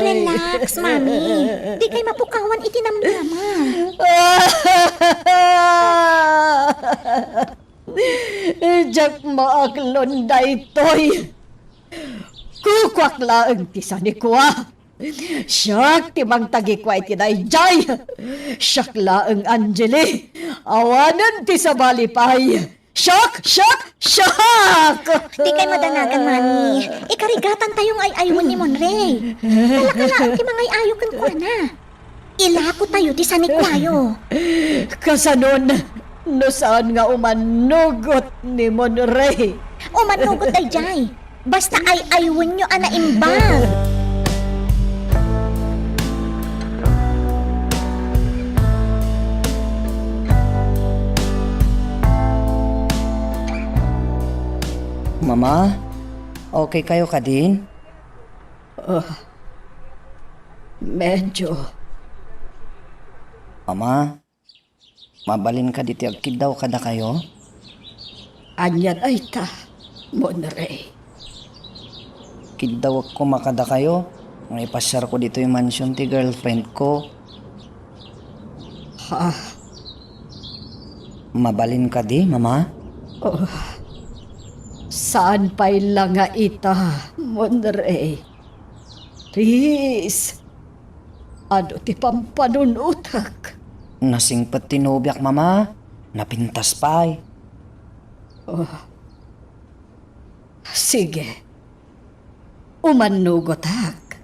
Relax, Mami. Dikay mapukawan iti namnama. Diak maaklon daytoy. Kukuak laeng ti sanikua. Siak ti mangtagikua iti daydiay. Siak laeng, Angeli. Awanen ti sabali pay. Siak, siak, siak! Dikay madanagan, Mami. Ikarigatantayo nga ay-aywen ni Monray. Talaka laeng ti mangay-ayo kenkuana. Ilakotayo ti sanikuayo. Kasanon, no saan nga umannugot ni Monray? Umannugot daydiay. Basta ay-aywenyo a naimbag. Mama, okay kayo kadin? Ah, medyo. Mama, mabalin kadi ti agkiddaw kadakayo? Ania dayta, Monray? Kiddawek koma kadakayo nga ipasiarko ditoy mansion ti girlfriend ko. Ha? Mabalin kadi, Mama? Oh, saan pay la nga ita, Monray? Please, adu ti pampanunotek. Nasingpet ti nobiak, Mama. Napintas pay. Oh. Sige. Umannugotak.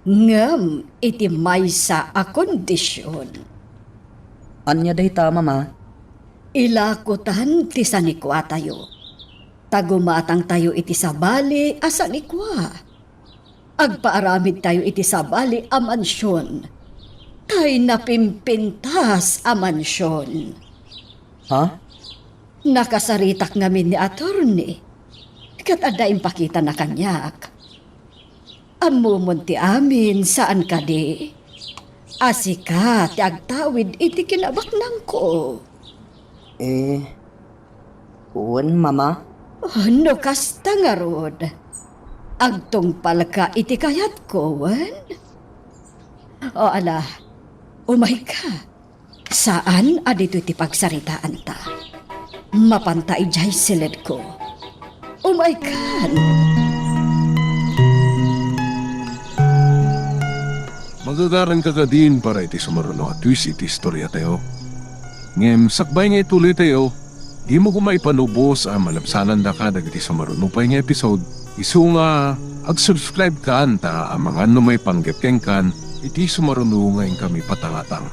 Ngem iti maysa a kondision. Ania dayta, Mama? Ilakotan ti sanikuatayo. Ta gumatangtayo iti sabali a sanikua. Agpaaramidtayo iti sabali a mansion. Tay napimpintas a mansion. Ha? Nakasaritak ngamin ni attorney, ket adda impakitana kaniak. Ammomon ti amin, saan kadi a sika ti agtawid iti kinabaknangko? Eh, wen, Mama. Oh, no kasta ngarud, agtungpalka iti kayatko, wen? O ala, umayka. Saan a ditoy ti pagsaritaanta. Mapanta idiay siledko. Umaykan! Magagaranka kadin para iti sumaruno a twist iti istoriatayo. Ngem sakbay nga ituloytayo, dimo koma ipanubos a malabsanandaka dagiti sumaruno pay nga episode. Isu nga ag-subscribe kan ta amangan no maipanggep kenkan iti sumaruno nga inkami patangatang.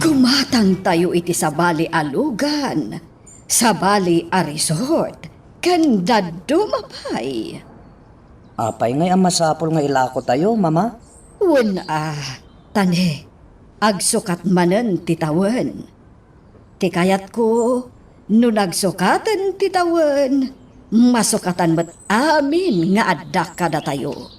Gumatangtayo iti sabali a lugan, sabali a resort, ken dadduma pay. Apay ngay a masapul nga ilakotayo, Mama? Wen a, ta ne, agsukat manen ti tawen. Ti kayatko, no nagsukaten ti tawen, masukatan met amin nga adda kadatayo.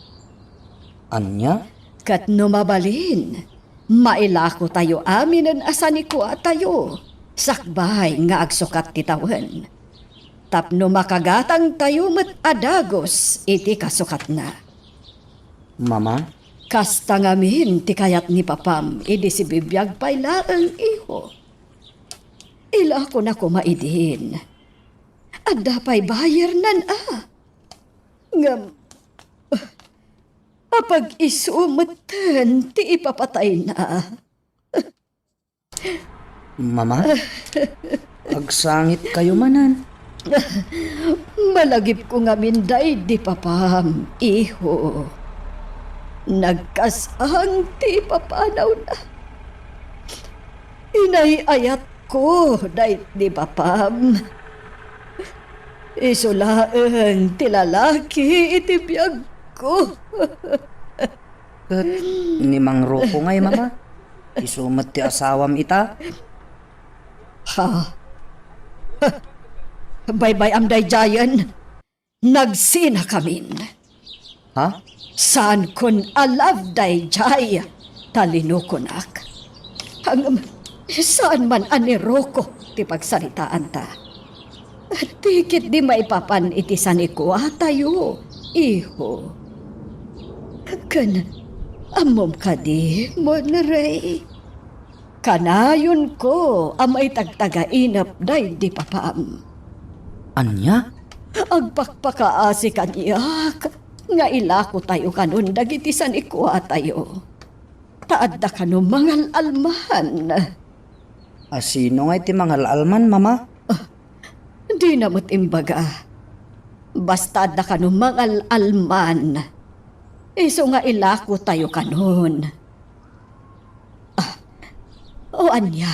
Ania? Ket no mabalin, mailakotayo aminen a sanikuatayo, sakbay nga agsukat ti tawen. Tapno makagatangtayo met a dagus iti kasukatna. Mama? Kasta ngamin ti kayat ni Papam idi sibibiag pay laeng, iho. Ilakona koma idin. Adda pay bayernan a. Ngem, apag-isu metten ti ipapatayna. Mama? Agsangitkayo manen. Malagipko ngamin daydi Papam, iho. Nagkas-ang ti ipapanawna. Inay-ayatko daydi Papam. Isu laeng ti lalaki iti biagko. Ket ni Mang Rocco ngay, Mama? Isu met ti asawam ita? Ha? Baybay-am daydiayen. Nagsinakamin. Ha? Saankon a love daydiay, ta linukonak. Ngem, saan man a ni Rocco ti pagsaritaanta. Ti ketdi maipapan iti sanikuatayo, iho. Ken ammom kadi, Monrey? Kanayonko a maitagtagainep daydi Papam. Ania? Agpakpakaasi kaniak nga ilakotayo kanon dagiti sanikuatayo. Ta adda kano mangal-alman. A sino ngay ti mangal-alman, Mama? Ah, dina met imbaga. Basta adda kano mangal-alman. Isu nga ilakotayo kanon. Ah, o ania?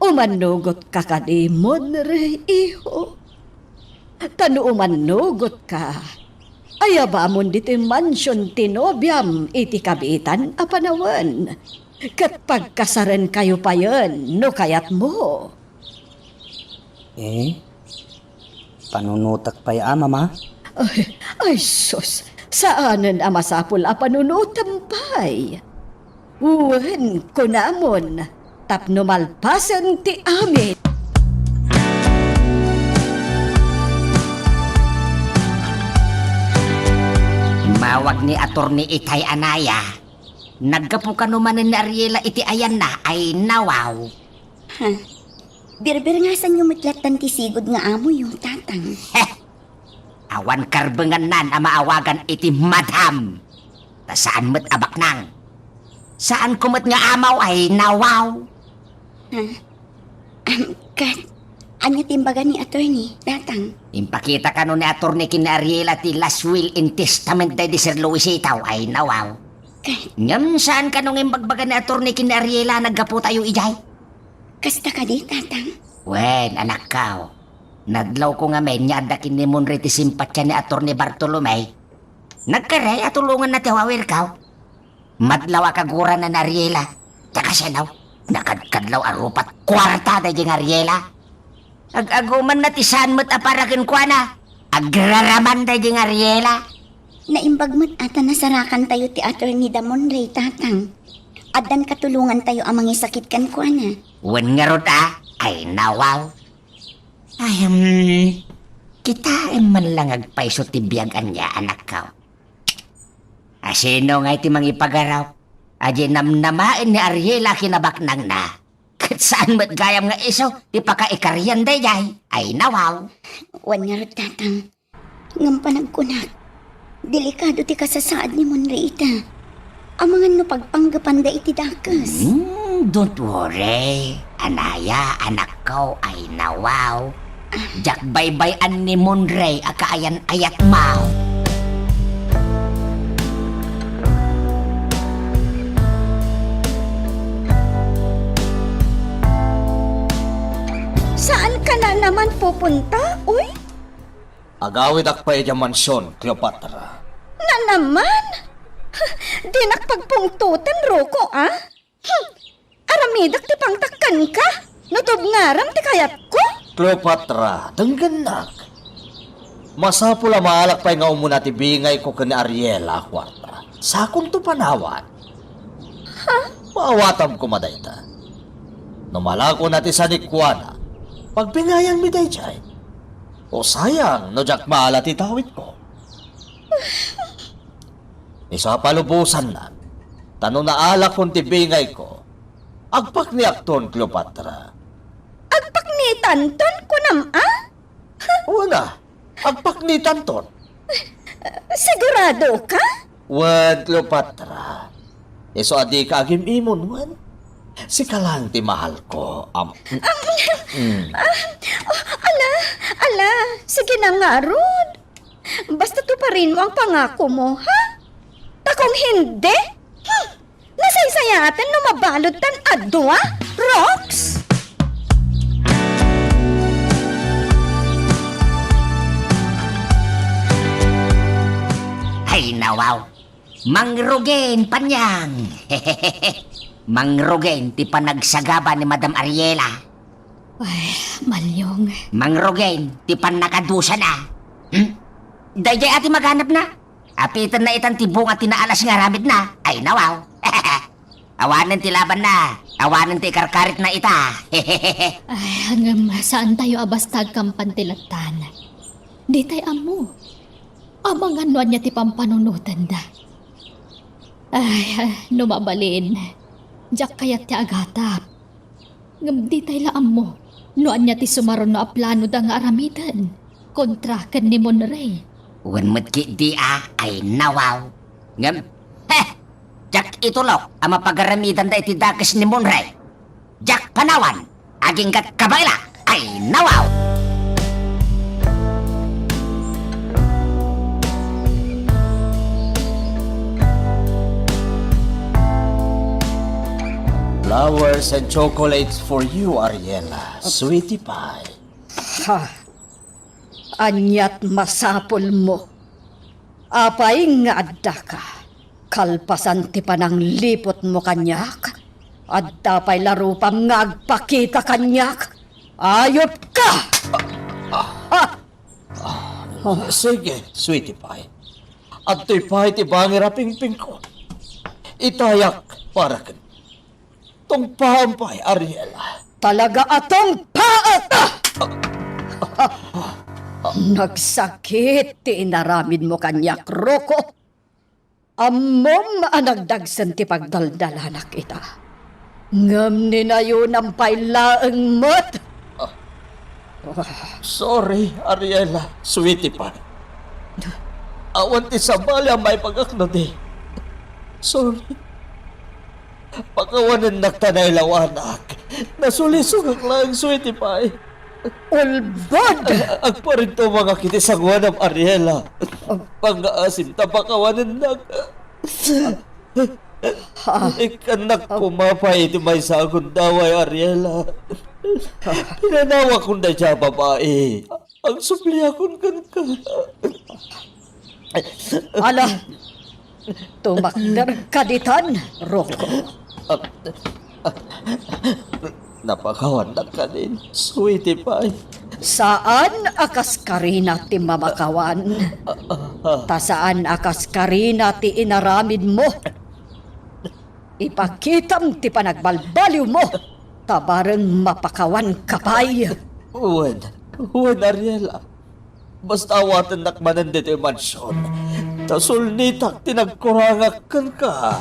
Umannugotka kadi, Monrey, iho? Ta no umannugotka, ayabamon ditoy mansion ti nobiam iti kabiitan a panawen, ket pagkasarenkayo payen no kayatmo. Eh? Panunotek pay a, Mama? Ay, ay, sus! Saanen a masapul a panunotem pay. Wen, kunamon, tapno malpasen ti amin. Immawag ni Attorney Itay a naya. Naggapu kano manen ni Ariela iti ayanna, ay nawaw. Ha? Birbirngasanyo met lattan ti sigud nga amoyo, Tatang. Heh! Awan karbengannan a maawagan iti madam. Ta saan met a baknang. Saanko met nga amaw ay nawaw. Ha? Am, ket, ania ti imbaga ni Attorney, Tatang? Impakita kano ni Attorney ken ni Ariela ti last will and testament daydi Sir Luisito ay nawaw. Ket? Ngem saan kano nga imbagbaga ni Attorney ken ni Ariela a naggaputayo idiay? Kasta kadi, Tatang? Wen, anakko. Nadlawko ngamin nga adda ken ni Monrey ti simpatian ni Attorney Bartolome. Nagkari a tulonganna ti awawirko. Madlaw a kagurana ni Ariela. Ta kasano? Nakadkadlaw a rupat kuarta daydi nga Ariela. Ag-agumanna ti saan met a para kenkuana. Agraraman daydi nga Ariela. Naimbag met a ta nasarakantayo ti Attorney Damonre, Tatang. Addan katulongantayo a mangisakit kenkuana. Wen ngarud a, ay nawaw. Ay, um, kitaem man lang agpayso ti biag ania, anakko. Asino ngay ti mangipagarup? Adi namnamaen ni Ariela a kinabaknangna. Ket saan met gayam nga isu ti pakaikarian daydiay. Ay, nawaw. Wen ngarud, Tatang. Ngem panagkunak, delikado ti kasasaad ni Monre ita. Amangan no pagpanggepanda iti dakes. Hmm, don't worry. Anaya, anakko, ay nawaw. Diak baybay-an ni Monre a kaayan-ayatmo. Saan ka na naman pupunta, uy? Agawidak pay idiay mansion, Cleopatra. Na naman? Dinak pagpungtoten, Rocco, a? Hmm. Aramidak ti pangtakkenka, no tubngaram ti kayatko. Cleopatra, denggennak. Masapul a maalak pay nga umuna ti bingayko ken ni Ariela a kuarta. Sakonto panawan. Ha? Maawatam koma dayta. No malakona ti sanikuana, pagbingayanmi daydiay. O sayang no diak maala ti dawitko. Isu a palubosannak, ta no naalakon ti bingayko, agpakniakton, Cleopatra. Agpaknitanton, kunam a? Wen a, agpaknitanton. Sigurado ka? Wen, Cleopatra. Isu a dika agim-imon, wen. Sika lang ti mahalko. Am- Am, Mm. ah, oh, ala, ala, sige na ngarud. Basta tuparinmo ang pangakomo, ha? Ta kung hindi, hmm, nasaysayaten no mabaludtan a dua, Rox? Ay, nawaw. Mangrugin, Panyang. Mangrugin ti panagsagaba ni Madam Ariela. Ay, Malyong. Mangrugin ti pannakadusana. Hmm? Daydiay a ti maganabna. Apitenna itan ti bunga ti naalas nga aramidna. Ay, nawaw. Awanen ti labanna. Awanen ti ikarkaritna ita. Ay, ngem saantayo a basta agkampan ti lattan. Ditay ammo. Amangan no ania ti pampanunotenda. Ay, no mabalin, diak kayat ti agatap. Ngem ditay la ammo no ania ti sumaruno a planoda nga aramiden kontra ken ni Monrey. Wen met ketdi a, ay nawaw. Ngem, heh! Diak itulok a mapagaramidanda iti dakes ni Monrey. Diak panawan, aginggat kabaela, ay nawaw! Flowers and chocolates for you, Ariela, sweetie pie. Ha? Aniat masapulmo? Apay nga addaka? Kalpasan ti panangliputmo kaniak, adda pay la rupam nga agpakita kaniak? Ayupka! Ah, ah, ah, sige, sweetie pie. Adtoy pay ti bangir a pingpingko. Itayak para ken Tungpaam pay, Ariela. Talaga a tungpaak! Nagsakit ti inaramidmo kaniak, Rocco. Ammom a nagdagsen ti pagdaldalanak ita. Ngem ninayonam pay laeng met. Ah. Sorry, Ariela, sweetie pie. Awan ti sabali a maibagak no di. Sorry. Pakawanennak ta nailawanak. Nasulisogak laeng, sweetie pie. Ulbod! Agparintumangak iti sangoanam, Ariela. Pangngaasim ta pakawanennak. Ikkannak koma pay iti maysa a gundaway, Ariela. Pinanawakon dayta a babai. Agsubliakon kenka. Ala, tumakderka ditan, Rocco. Napakawannak kadin, sweetie pie. Saan a kas karina ti mamakawan. Ta saan a kas karina ti inaramidmo. Ipakitam ti panagbalbaliwmo, ta bareng mapakawanka pay. Wen, wen, Ariela. Basta awatennak manen ditoy mansion, ta sulnitak ti nagkurangak kenka.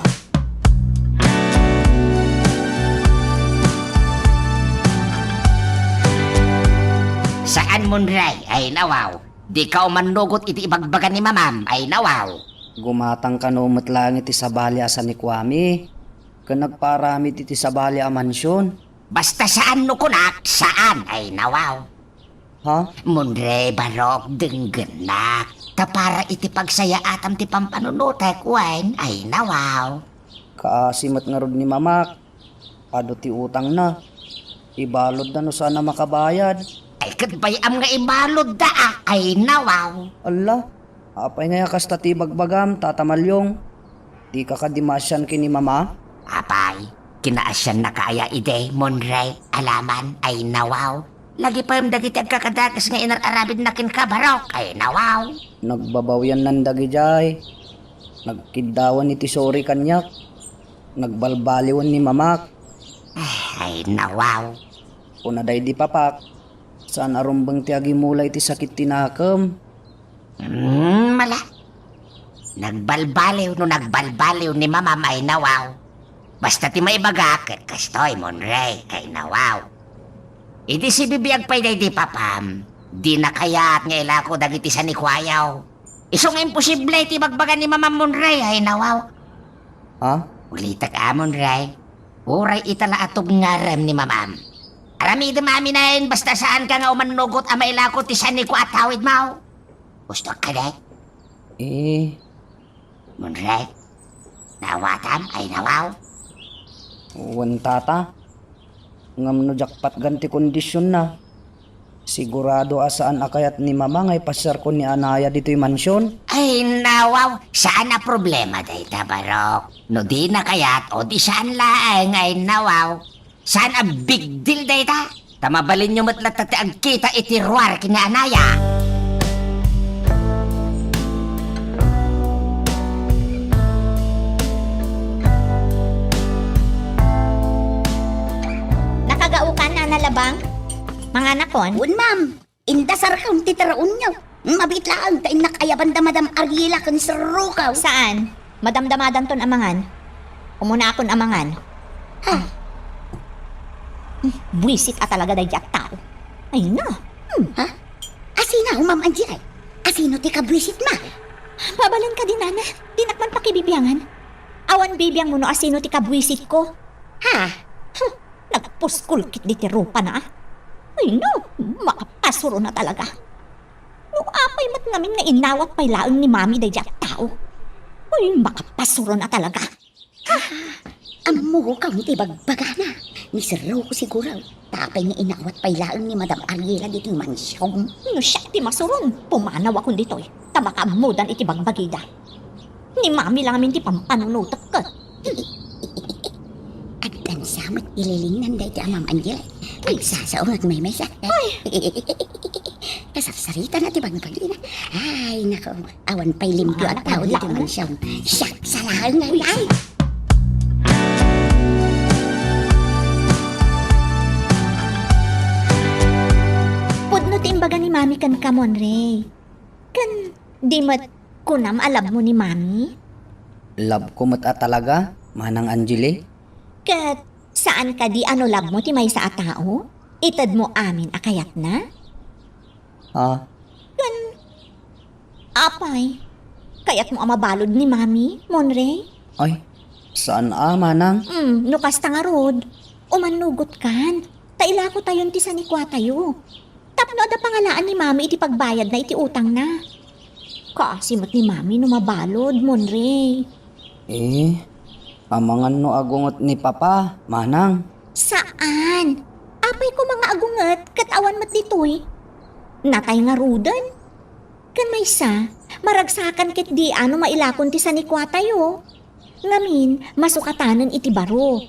Saan, Monray, ay nawaw. Dika umannugot iti ibagbaga ni mamam, ay nawaw. Gumatang kano met laeng iti sabali a sanikuami, ken nagpaaramid iti sabali a mansion. Basta saan no kunak, saan, ay nawaw. Ha? Monray, barok, denggennak. Ta para iti pagsayaatam ti pampanunotek, wen, ay nawaw. Kaasi met ngarud ni mamak. Adu ti utangna. Ibaludda no saan a makabayad. Ay, ket bay-am nga ibaludda, a, ay nawaw. Alla, apay ngay a kasta ti ibagbagam, Tata Malyong? Dika kadi maasian ken ni mama? Apay, kinaasiannaka aya idi, Monray, alaman, ay nawaw. Lagi pay dagiti agkakadakes nga inar-aramidna kenka, barok, ay nawaw. Nagbabawiannan dagidiay. Nagkiddawan iti suri kaniak. Nagbalbaliwen ni mamak. Ay, nawaw. Kuna daydi papak, saan a rumbeng ti agimula iti sakit ti nakem. Hmm, mala. Nagbalbaliw no nagbalbaliw ni mamam, ay nawaw. Basta ti maibaga, ket kastoy, Monray, ay nawaw. Idi sibibiag pay daydi papam, dina kayat nga ilako dagiti sanikuayo. Isu nga imposible ti ibagbaga ni mamam, Monray, ay nawaw. Ha? Ulitek a, Monray. Uray ita la a tubngarem ni mamam. Aramidem amin, basta saanka nga umannugot a mailako ti sanikua a tawidmo. Gusto ka, de? Eh. Monray, naawatam, ay nawaw? Wen, Tata. Ngem no diak patgan ti kondisionna, sigurado a saan a kayat ni mama nga ipasiarko ni Anaya ditoy mansion. Ay, nawaw, saan a problema dayta, barok. No dina kayat, o di saan laeng, ay nawaw. Saan a big deal dayta? Ta mabalinyo met latta ti agkita iti ruar ken ni Anaya. Nakagaokan, Nana Labang? Manganakon? Wen, ma'am. Indasarkon ti taraonyo. Mabiit laeng ta innak ayaban da Madam Ariela ken Sir Rukaw. Saan? Madamdamadanton a mangan. Umuna akon a mangan. Ha? Hmm, buisit a talaga daydi a tao. Ay na. Hmm. Ha? Asina, Ma'am Angela? Asino ti kabuisit, ma? Mabalinka di, Nana. Dinak man pakibibiangan. Awan bibiangmo no asino ti kabuisitko. Ha? Huh. Nagpuskol ketdi ti rupana, a. Ay, no, makapasuron a talaga. No apay met ngamin nga inawat pay laeng ni Mami daydi a tao. Ay, makapasuron a talaga. Ah, ammok ti bagbagana. Ni Sir Rocco siguro. Ta apay nga inawat pay laeng ni Madam Ariela ditoy mansion. No siak ti masuron, pumanawakon ditoy. Ta makaammodan iti bagbagida. Ni Mami la ngamin ti pampanunotek ket. Addan sa met ililingnan daydi a Ma'am Angela. Ay. Agsasao nga agmaymaysa. Ay. Kasarsaritana ti bagbagina. Ay, nako. Awan pay limpio a tao ditoy mansion. Siak sa laeng nga. Ay. Pudno ti imbaga ni Mami kenka, Monray. Ken di met kunam a labmo ni Mami? Labko met a talaga, Manang Angeli. Ket saan kadi a no labmo ti maysa a tao, itedmo amin a kayatna? Ha? Ken apay, kayatmo a mabalud ni Mami, Monray? Ay, saan a, Manang. Hmm, no kasta ngarud, umannugotkan, ta ilakotayon ti sanikuatayo. Tapno adda pangalaan ni Mami iti pagbayadna iti utangna. Kaasi met ni Mami no mabalud, Monray. Eh, amangan no agunget ni Papa, Manang. Saan? Apay koma nga agunget ket awan met ditoy. Natay ngaruden. Ken maysa, maragsakan ketdi a no mailakon ti sanikuatayo. Ngamin, masukatanen iti baro.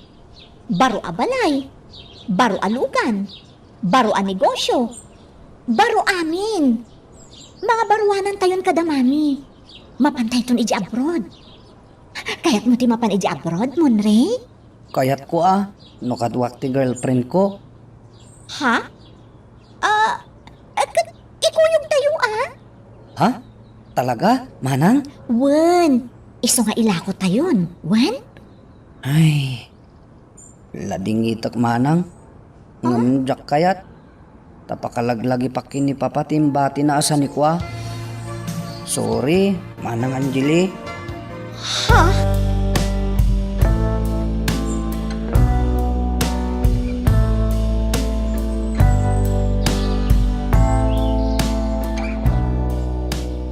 Baro a balay. Baro a lugan, baro a negosyo, baro amin. Mga baruanantayon kada, Mami. Mapantayton idiay abroad. Kayatmo ti mapan idiay abroad, Monray? Kayatko a, no kaduak ti girlfriend ko. Ha? Ah, eh, ket ikuyogtayo a? Ha? Talaga, manang? Wen, isu nga ilakotayon. Wen? Ay, ladingitek manang. Ngem diak kayat. Ta pakalaglagipak ken ni Papa ti imbatina a sanikua. Sorry, Manang Angeli. Ha?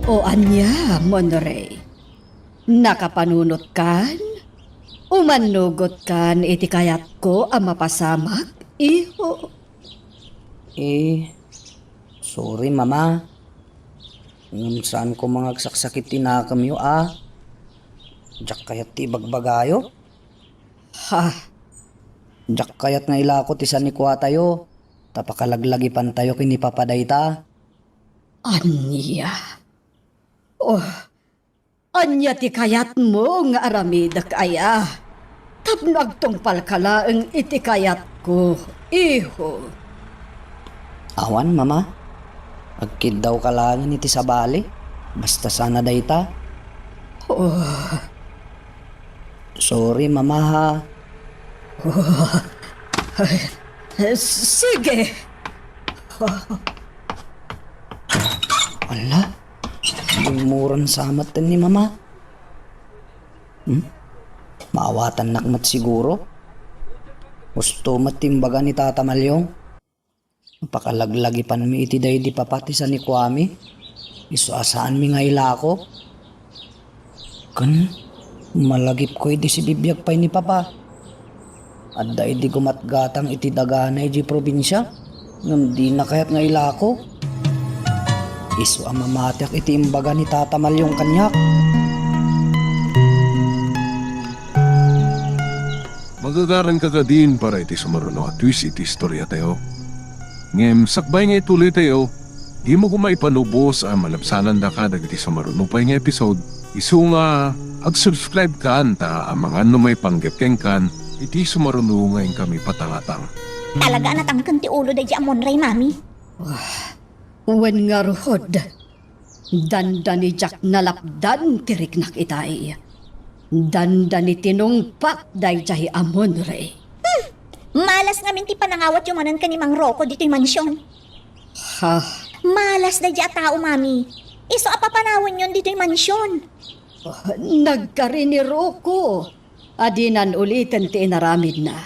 O ania, Monray? Nakapanunotkan? Umannugotkan iti kayatko a mapasamak, iho? Eh, sorry, Mama. Ngem saanko nga agsaksakit ti nakemyo a. Diak kayat ti ibagbagayo. Ha? Diak kayat nga ilako ti sanikuatayo, ta pakalaglagipantayo ken ni Papa dayta. Ania? Oh, ania ti kayatmo nga aramidek aya? Tapno agtungpalka laeng iti kayatko, iho. Awan, Mama. Agkiddawka laengen iti sabali. Basta sana dayta. Oh. Sorry, Mama, ha. Oh. Sige. Ala, lingmuran sa met ni Mama. Hmm? Maawatannak met siguro. Husto met ti imbaga ni Tata Malyong. Pakalaglagipanmi iti daydi Papa ti sanikuami. Isu a saanmi nga ilako. Ken, malagipko idi sibibiag pay ni Papa. Adda idi gumatgatang iti dagana idiay probinsia, ngem dina kayat nga ilako. Isu a mamatiak iti imbaga ni Tata Malyong kaniak. Magagaranka kadin para iti sumaruno a twist iti istoriatayo. Ngem sakbay nga ituloytayo, dimo koma ipanubos a malabsanandaka dagiti sumaruno pay nga episode. Isu nga ag-subscribe kan ta amangan no maipanggep kenkan iti sumaruno nga inkami patangatang. Talaga a natangken ti ulo daydi a Monray, Mami. Wah, wen ngarud, dandani diak nalapdan ti riknak itay. Dandani tinungpak daydiay a Monray. Hmm! Malas ngamin ti panangawatyo manen ken ni Mang Rocco ditoy mansion. Ha? Malas daydi a tao, Mami. Isu a papanawenyon ditoy mansion. Oh, nagkari ni Rocco a dinan uliten ti inaramidna.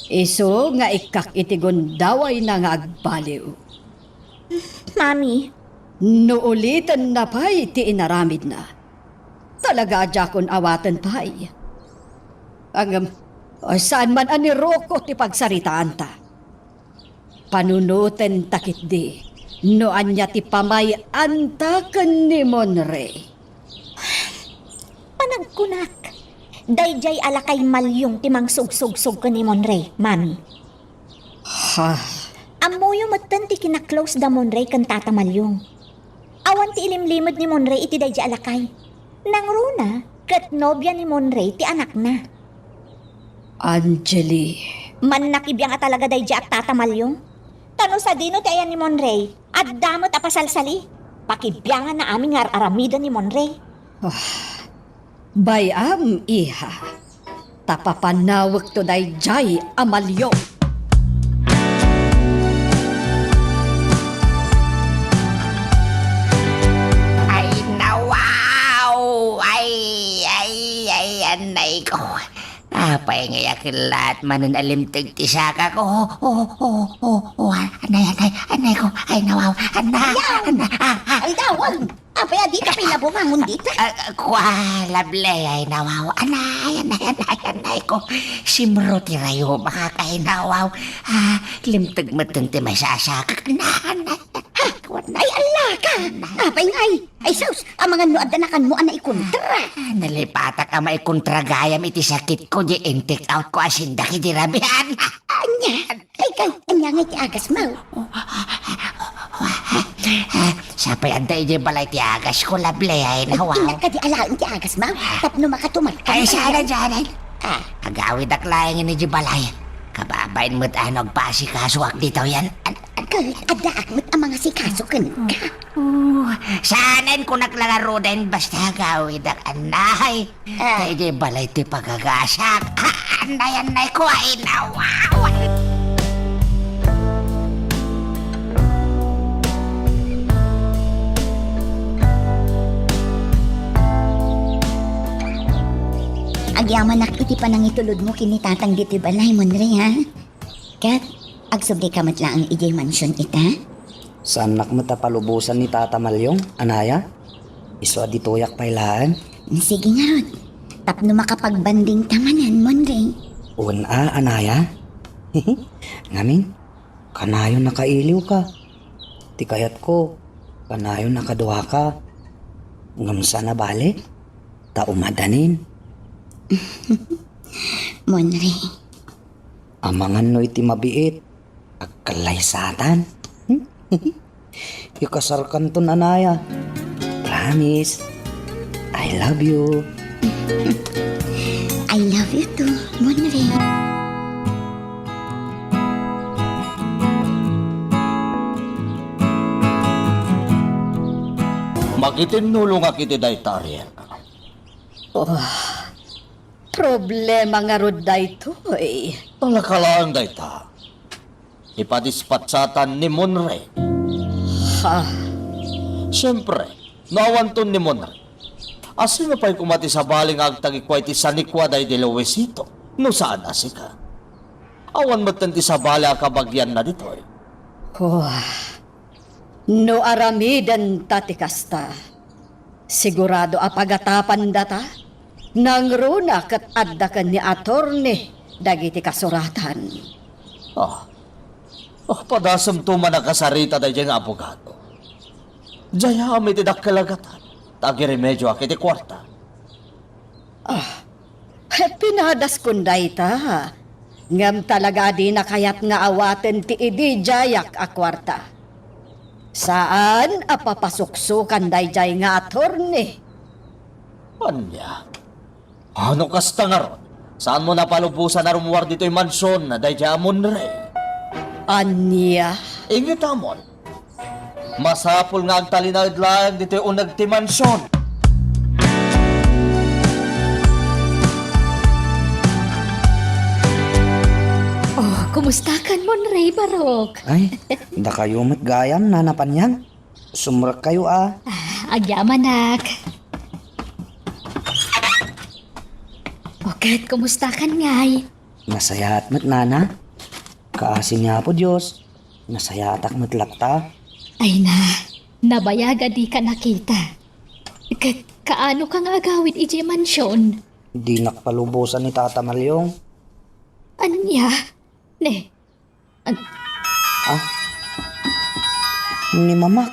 Isu nga ikkak iti gundawayna nga agbaliw. Mami. No ulitenna pay ti inaramidna, talaga a diakon awaten pay. Ngem, saan man a ni Rocco ti pagsaritaanta. Panunotenta ketdi no ania ti pamay-anta ken ni Monray. Panagkunak, daydiay a lakay Malyong ti mangsugsugsog ken ni Monray, Mami. Ha? Ammoyo metten ti kinaklose da Monray ken Tata Malyong. Awan ti ilimlimed ni Monray iti daydiay a lakay. Nangruna ket nobia ni Monray ti anakna. Angeli. Mannakibiang a talaga daydiay a Tata Malyong. Ta no sadino ti ayan ni Monray, adda met a pasalsali. Pakibianganna amin nga ar-aramiden ni Monray. Ah, bay-am, iha. Ta papanawekto daydiay a Malyong. Ay, nawaw! Ay, ay, ay, anay ko. Apay nga yakelat manen a limteg ti saka ko? Oh, oh, oh, oh, oh, anay, anay, anay ko. Ay, nawaw. Anay, anay, ah, ah. Ay, dawag! Apay a dita pay labongangon dita? Ah, ah, kua, Lovely, ay nawaw. Anay, anay, anay, anay ko. Simro ti rayo, makakainawaw. Ah, limteg metten ti masasakak. Anay, anay, anay, kua. Ay, allaka! Apay ngay? Ay, sus! Amangan no adda nakanmo a naikontra. Ah, nalipatak a maikontra gayam iti sakit ko, di in-take out ko a sindak iti rabian. Ay, Ania? Ay, kay, ania nga iti agasmo? Sapay adda idiay balay ti agasko, Lovely, ay, nawa. Innak kadi alaen ti agasmo? Tapno makatuman ka. Ay, saan, saan? Ah. Agawidak laeng idiay balay. Kababain met a no agpaasikasoak ditoyen. An-, an-, Kay, addaak met a mangasikaso kenka. Oh, saan, kunak la ngaruden, basta agawidak, anay. Ah. Tay di balay ti pagagasak. Ah, anay, anay ko, ay, nawawa. Agyamanak iti panangitulodmo ken ni Tatang ditoy balay, Monre, ha? Ket, agsubli ka met laeng idiay mansion ita? Saannak met a palubosan ni Tata Malyong, anaya? Isu a ditoyak pay laeng. Sige ngarud, tapno makapagbanding ta manen, Monre. Wen a, anaya? Ngamin, kanayon a kailiwka. Ti kayatko, kanayon a kaduaka. Ngem saan a bale, ta umadanin. Monre. Amangan no iti mabiit, agkallaysatan. Ikasarkanton, anaya. Promise. I love you. I love you too, Monre. Makitinnulongak iti dayta, Ariel. Oh, problema ngarud daytoy. Talakalaeng dayta. Ipadispatsaatan ni Monre. Ha? Siempre, no awanton ni Monre, asino pay koma ti sabali nga agtagikua iti sanikua daydi Luisito, no saan a sika? Awan metten ti sabali a kabagianna ditoy. Oh, no aramidenta ti kasta, sigurado a pagatapandata, nangruna ket adda ken ni Attorney dagiti kasuratan. Ah. Ah, padasemto man a kasarita daydiay nga abogado. Diay amin ti dakkel a gatad, ta agiremedioak iti kuarta. Ah, pinadaskon dayta. Ngem talaga a dina kayat nga awaten ti ididiayak a kuarta. Saan a papasuksokan daydiay nga attorney. Ania? Ah, no kasta ngarud, saanmo a palubosan a rummuar ditoy mansion daydiay a Monre? Ania? Ingetamon. Masapul nga agtalinaed laeng ditoy uneg ti mansion. Oh, kumustakan, Monre, Barok? Ay, dakayo met gayam, Nana Panyang. Sumrekkayo a. Ah, agyamanak. O ket, kumustakan ngay? Nasayaat met, Nana. Kaasi ni Apo Dios, nasayaatak met latta. Ay na, nabayag a dika nakita. Ket kaano ka nga agawid idiay mansion? Dinak palubosan ni Tata Malyong. Ania? Ne, An- Ah? Ni Mamak.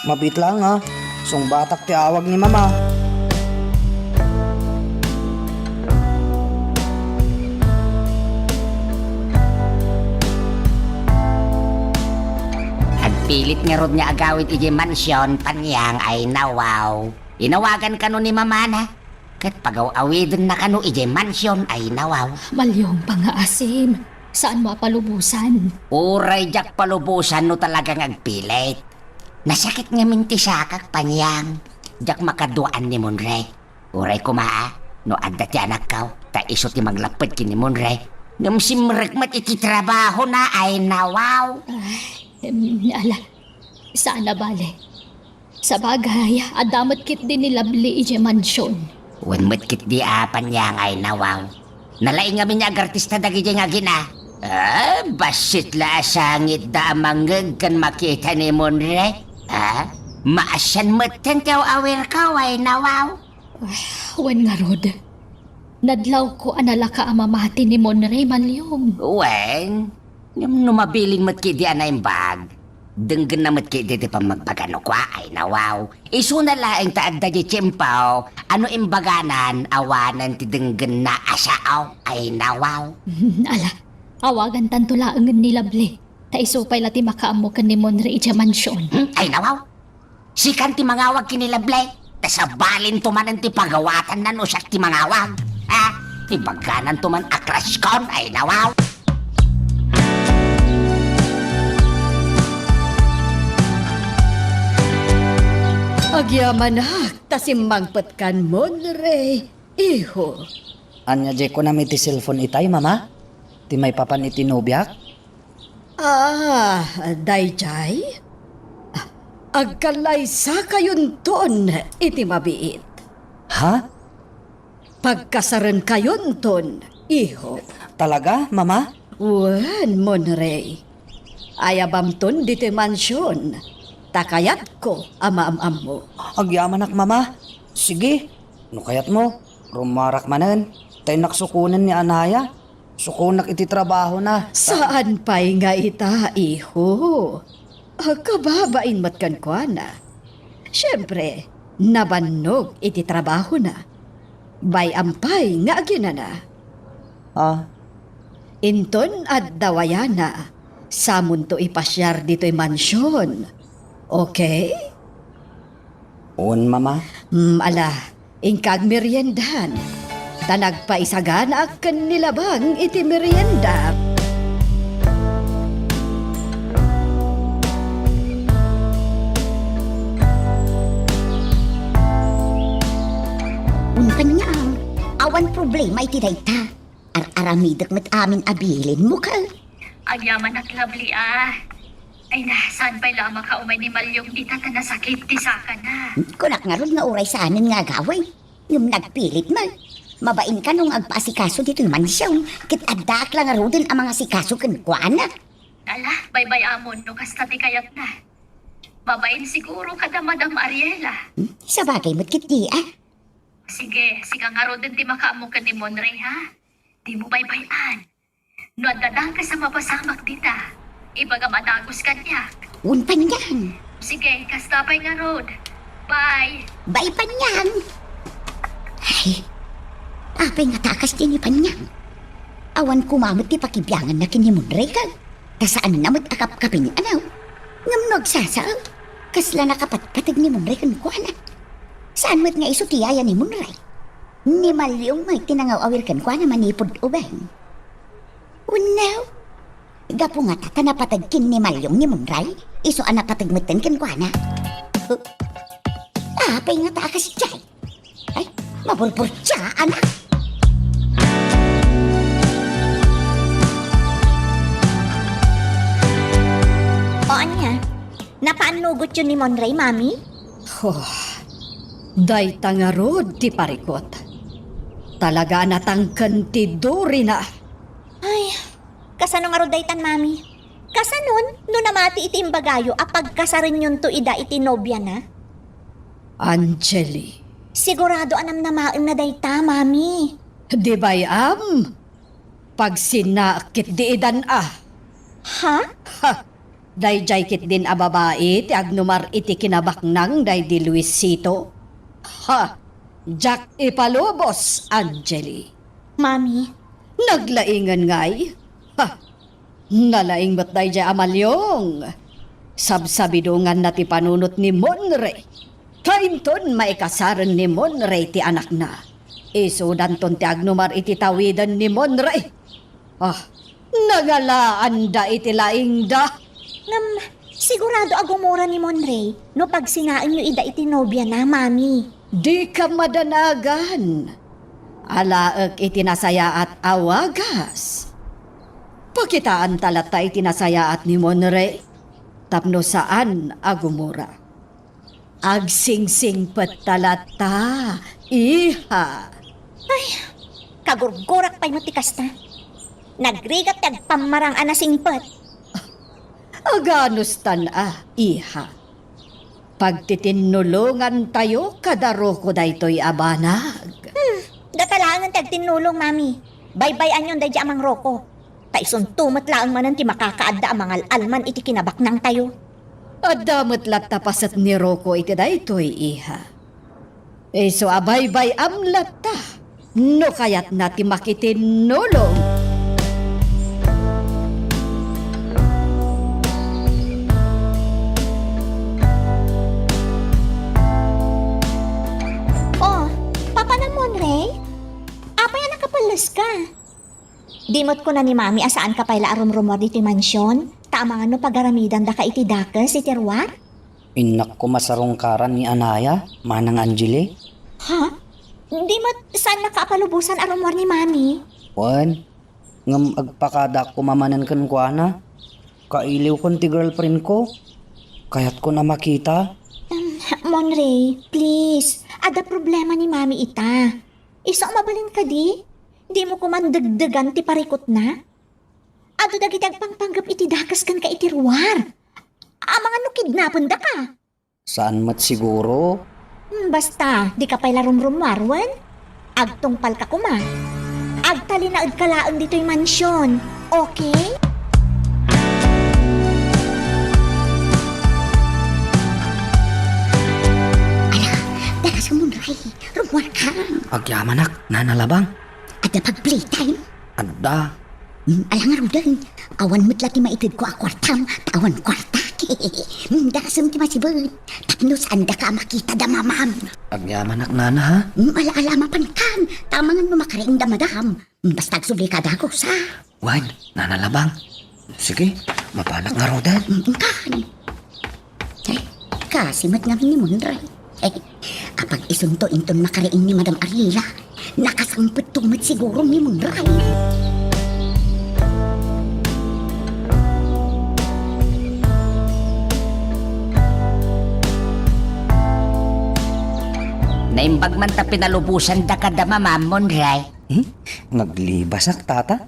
Mabiit laeng a. Sungbatak ti awag ni Mama. Agpilit ngarud nga agawid idiay mansion, Panyang, ay nawaw. Inawagan kano ni Mamana. Ket pagaw-awidenna kano idiay mansion ay nawaw. Malyong pangaasim, saanmo a palubosan? Uray diak palubosan no talagang agpilit. Nasakit ngamin ti sakak, Panyang. Diak makaduaan ni Monre. Uray koma a, no adda ti anakko, ta isu ti maglapped ken ni Monre. Ngem simrek met iti trabahona ay nawaw. Ay, em, ala, saan a bale. Sabagay, adda met ketdi ni Lovely idiay mansion. Wen met ketdi a Panyang ay nawaw. Nalaing ngamin nga agartista dagidiay nga agina. Ah, bassit la a sangitda a mangngeg ken makita ni Monre. Ah, maasian metten ti aw-awirko ay nawaw. Ah, wen ngarud. Nadlawko a nalaka a mamati ni Monre, Malyong. Wen, ngem no mabilin met ketdi a naimbag, denggenna met ketdi ti pammagbaga no kua ay nawaw. Isuna laeng ta adda diay tiempo a no imbaganan, awanen ti denggenna a sao ay nawaw. Ala, Awagantanto laengen ni Lovely. Ta isu pay la ti makaammo ken ni Monre idiay mansion. Hmm? Ay, nawaw. Sikan ti mangawag ken ni Lovely. Ta sabalinto manen ti pagawatanna no siak ti mangawag. Ha? Ibagananto man a crush kon. Ay, nawaw. Agyamanak, ta simmangpetkan, Monre. Iho. Ania diay kunam iti cellphone itay, Mama? Ti maipapan iti nobiak? Ah, daydiay? Agkallaysakayonton iti mabiit. Ha? Pagkasarenkayonton, iho. Talaga, Mama? Wen, Monrey. Ayabamton ditoy mansion, ta kayatko a maam-ammo. Agyamanak, Mama. Sige, no kayatmo, rummuarak manen, ta innak sukonen ni Anaya. Sukonak iti trabahona. Saan pay nga ita, iho. Kababain met kenkuana. Siempre, nabannog iti trabahona. Bay-am pay nga aginana. Ah. Inton adda wayana, samonto ipasiar ditoy mansion. Okay? Wen, Mama. Hmm, ala, inka agmeriendahan. Ta nagpaisaganaak ken ni Labang iti merienda. Wen, Panyang, awan problema iti dayta. Ar-aramidek met amin a bilinmo, ket. Agyamanak, Lovely, a. Ay na, saan pay la a makaumay ni Malyong dita ta nasakit ti sakana? Kunak ngarud nga uray saanen nga agaway. Ngem nagpilit man. Mabain kano nga agpaasikaso ditoy mansion, ket addaak la ngaruden a mangasikaso kenkuana. Ala, baybay-amon no kasta ti kayatna. Mabain siguro kada Madam Ariela. Hmm? Sabagay met ketdi, a. Sige, sika ngaruden ti makaammo ken ni Monrey, ha? Dimo baybay-an. No adda dakes a mapasamak dita, ibagam a dagus kaniak. Wen, Panyang. Sige, kasta pay ngarud. Bye. Bye, Panyang. Ay, apay ngata a kasdi ni Panyang? Awan koma met ti pakibianganna ken ni Monrey, ket ta saanna met a kapkapin, anaw? Ngem no agsasao, kasla nakapatpateg ni Monrey kenkuana. Saan met nga isu ti yaya ni Monrey? Ni Malyong met ti nangaw-awir kenkuana manipud ubing. Wenno, gapu ngata ta napateg ken ni Malyong ni Monrey, isu a napateg metten kenkuana. Huh? Apay ngata a kasdiay? Ay, maburburtiaan a. O ania, napaannogotyo ni Monrey, Mami? Oh, dayta ngarud ti parikut. Talaga a natangken ti durina. Ay, kasano ngarud daytan, Mami? Kasanon no namati iti imbagayo a pagkasarenyonto ida iti nobiana? Angeli. Sigurado a namnamaenna dayta, Mami. Di bay-am? Pagsinnaek ketdi idan a. Ha? Ha! Daydiay ketdin a babai ti agnumar iti kinabaknang daydi Luisito. Ha! Diak ipalubos, Angeli. Mami. Naglaingen ngay? Ha! Nalaing met daydiay a Malyong. Sabsabidonganna ti panunot ni Monrey. Ta inton maikasaren ni Monrey ti anakna, isudanton ti agnumar iti tawiden ni Monrey. Ah, nangalaanda iti laingda. Ngem, sigurado a gumura ni Monrey no pagsinaenyo ida iti nobiana, Mami. Dika madanagan. Alaek iti nasayaat a wagas. Pakitaanta latta iti nasayaat ni Monrey tapno saan a gumura. Agsingsingpet ta latta, iha. Ay, kagurgurak pay met ti kasta. Nagrigat ti agpammarang a nasingpet. Aganustan a, iha. Pagtitinnulongantayo kada Rocco daytoy a banag. Hmm, datalaangen ti agtinnulong, Mami. Baybay-anyon daydi a mangroko. Ta isunto met laeng manen ti makakaadda a mangal-alman iti kinabaknangtayo. Adda met latta paset ni Rocco iti daytoy, iha. Isu a baybay-am latta no kayatna ti makitinnulong. Di met kuna ni Mami a saanka pay la a rumrumuar ditoy mansion, ta amangan no pagaramidandaka iti dakes iti ruar? Innak koma sarungkaran ni Anaya, Manang Angeli. Ha? Di met saannaka a palubosan a rummuar ni Mami? Wen, ngem agpakadaak koma manen kenkuana. Kailiwkon ti girlfriendko. Kayatkon a makita. Um, Monray, please. Adda problema ni Mami ita. Isu a mabalin kadi? Dimo koma degdegan ti parikutna? Adu dagiti agpangpanggep iti dakes kenka iti ruar. Amangan no kidnapendaka. Saan met siguro? Hmm, basta, dika pay la rumrumuar, wen? Agtungpalka koma. Agtalinaedka laeng ditoy mansion, okay? Ala, dakes, Monray. Rummuarka. Agyamanak, Nana Labang. Adda pag-playtime? Adda. Hmm, ala ngaruden. Awan met la ti maitedko a kuartam, ta awan kuartak. Hmm, dakesem ti masibet. Tapno saandaka a makita da mamam. Agyamanak, Nana, ha? Hmm, ala, ala, mapankan. Ta amangan no makariing da madam. Hmm, basta agsublika dagus, ha? Wen, Nana Labang. Sige, mapanak ngaruden. Mm, kan. Ay, kasi met ngamin ni Monray. Eh, apag-isunto inton makariing ni Madam Ariela, nakasangpetto met siguro ni Monray. Naimbag man ta pinalubosandaka da mamam, Monray. Hmm? Naglibasak, Tata?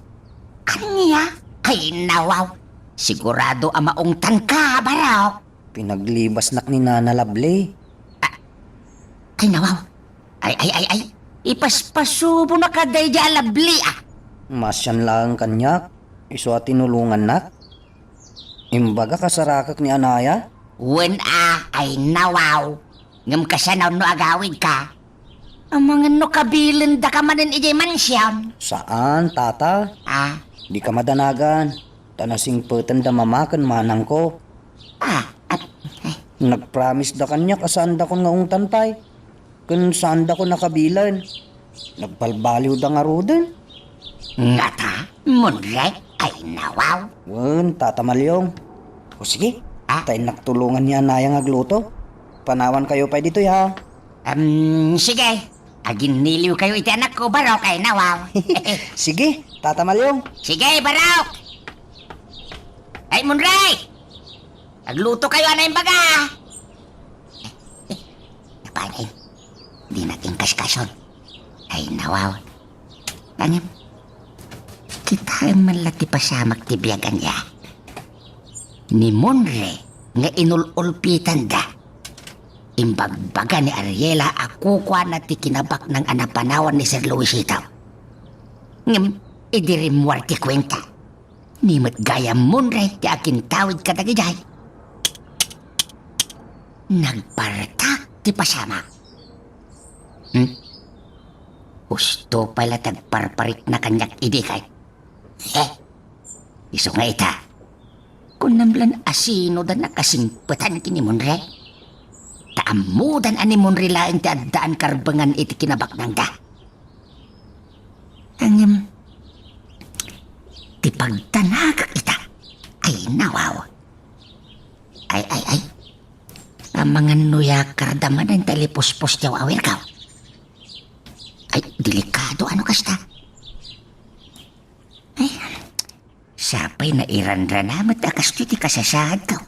Ania? Ay, nawaw. Sigurado a maungtanka, Barok. Pinaglibasnak ni Nana Lovely. Ah, ay, nawaw. Ay, ay, ay, ay. Ipaspasubonaka daydiay a Lovely, ah. Masian laeng kaniak. Isu a tinulongannak. Imbagak a sarakek ni Anaya. Wen a, ay, nawaw. Ngem kasano no agawidka? Amangan no kabilendaka manen idiay mansion. Saan, Tata. Ah? Dika madanagan, ta nasingpeten da mama ken manangko. Ah, at, eh. Nagpromise da kaniak a saandakon nga ungtan pay. Ken saandakon a kabilen. Nagbalbaliwda ngaruden. Ngata, Monray, ay nawaw. Wen, Tata Maliong. O sige, ah? Ta innak tulongan ni Anaya nga agluto. Panawankayo pay ditoy, ha? Em, sige. Aginniliwkayo iti anakko, Barok, ay nawaw. Sige, Tata Maliong. Sige, Barok! Ay, Monray! Aglutokayo a naimbaga! Napanin? Di naging kaskason. Ay, nawaw. Ngem, kitaem man la ti pasamak ti biag ania. Ni Monre nga inul-ulpitanda. Imbagbaga ni Ariela a kukuana ti kinabaknang a napanawan ni Sir Luisito. Ngem, idi rimmuar ti kuenta, ni met gayam Monre ti agintawid kadagidiay. Nagpartak ti pasamak. Hmm? Husto pay la ti agparparikna kaniak idi kay. He? Isu nga ita, kunam lan asino da nakasingpetan ken ni Monre? Ta ammodan a ni Monre laeng ti addaan karbengan iti kinabaknangda. Ngem, ti pagdanagek ita, ay nawaw. Ay, ay, ay. Amangan no yakar da manen ta ilipuspos ti aw-awirko. Ay, delikado a no kasta. Ay, sapay nairanrana met a kastoy ti kasasaadko.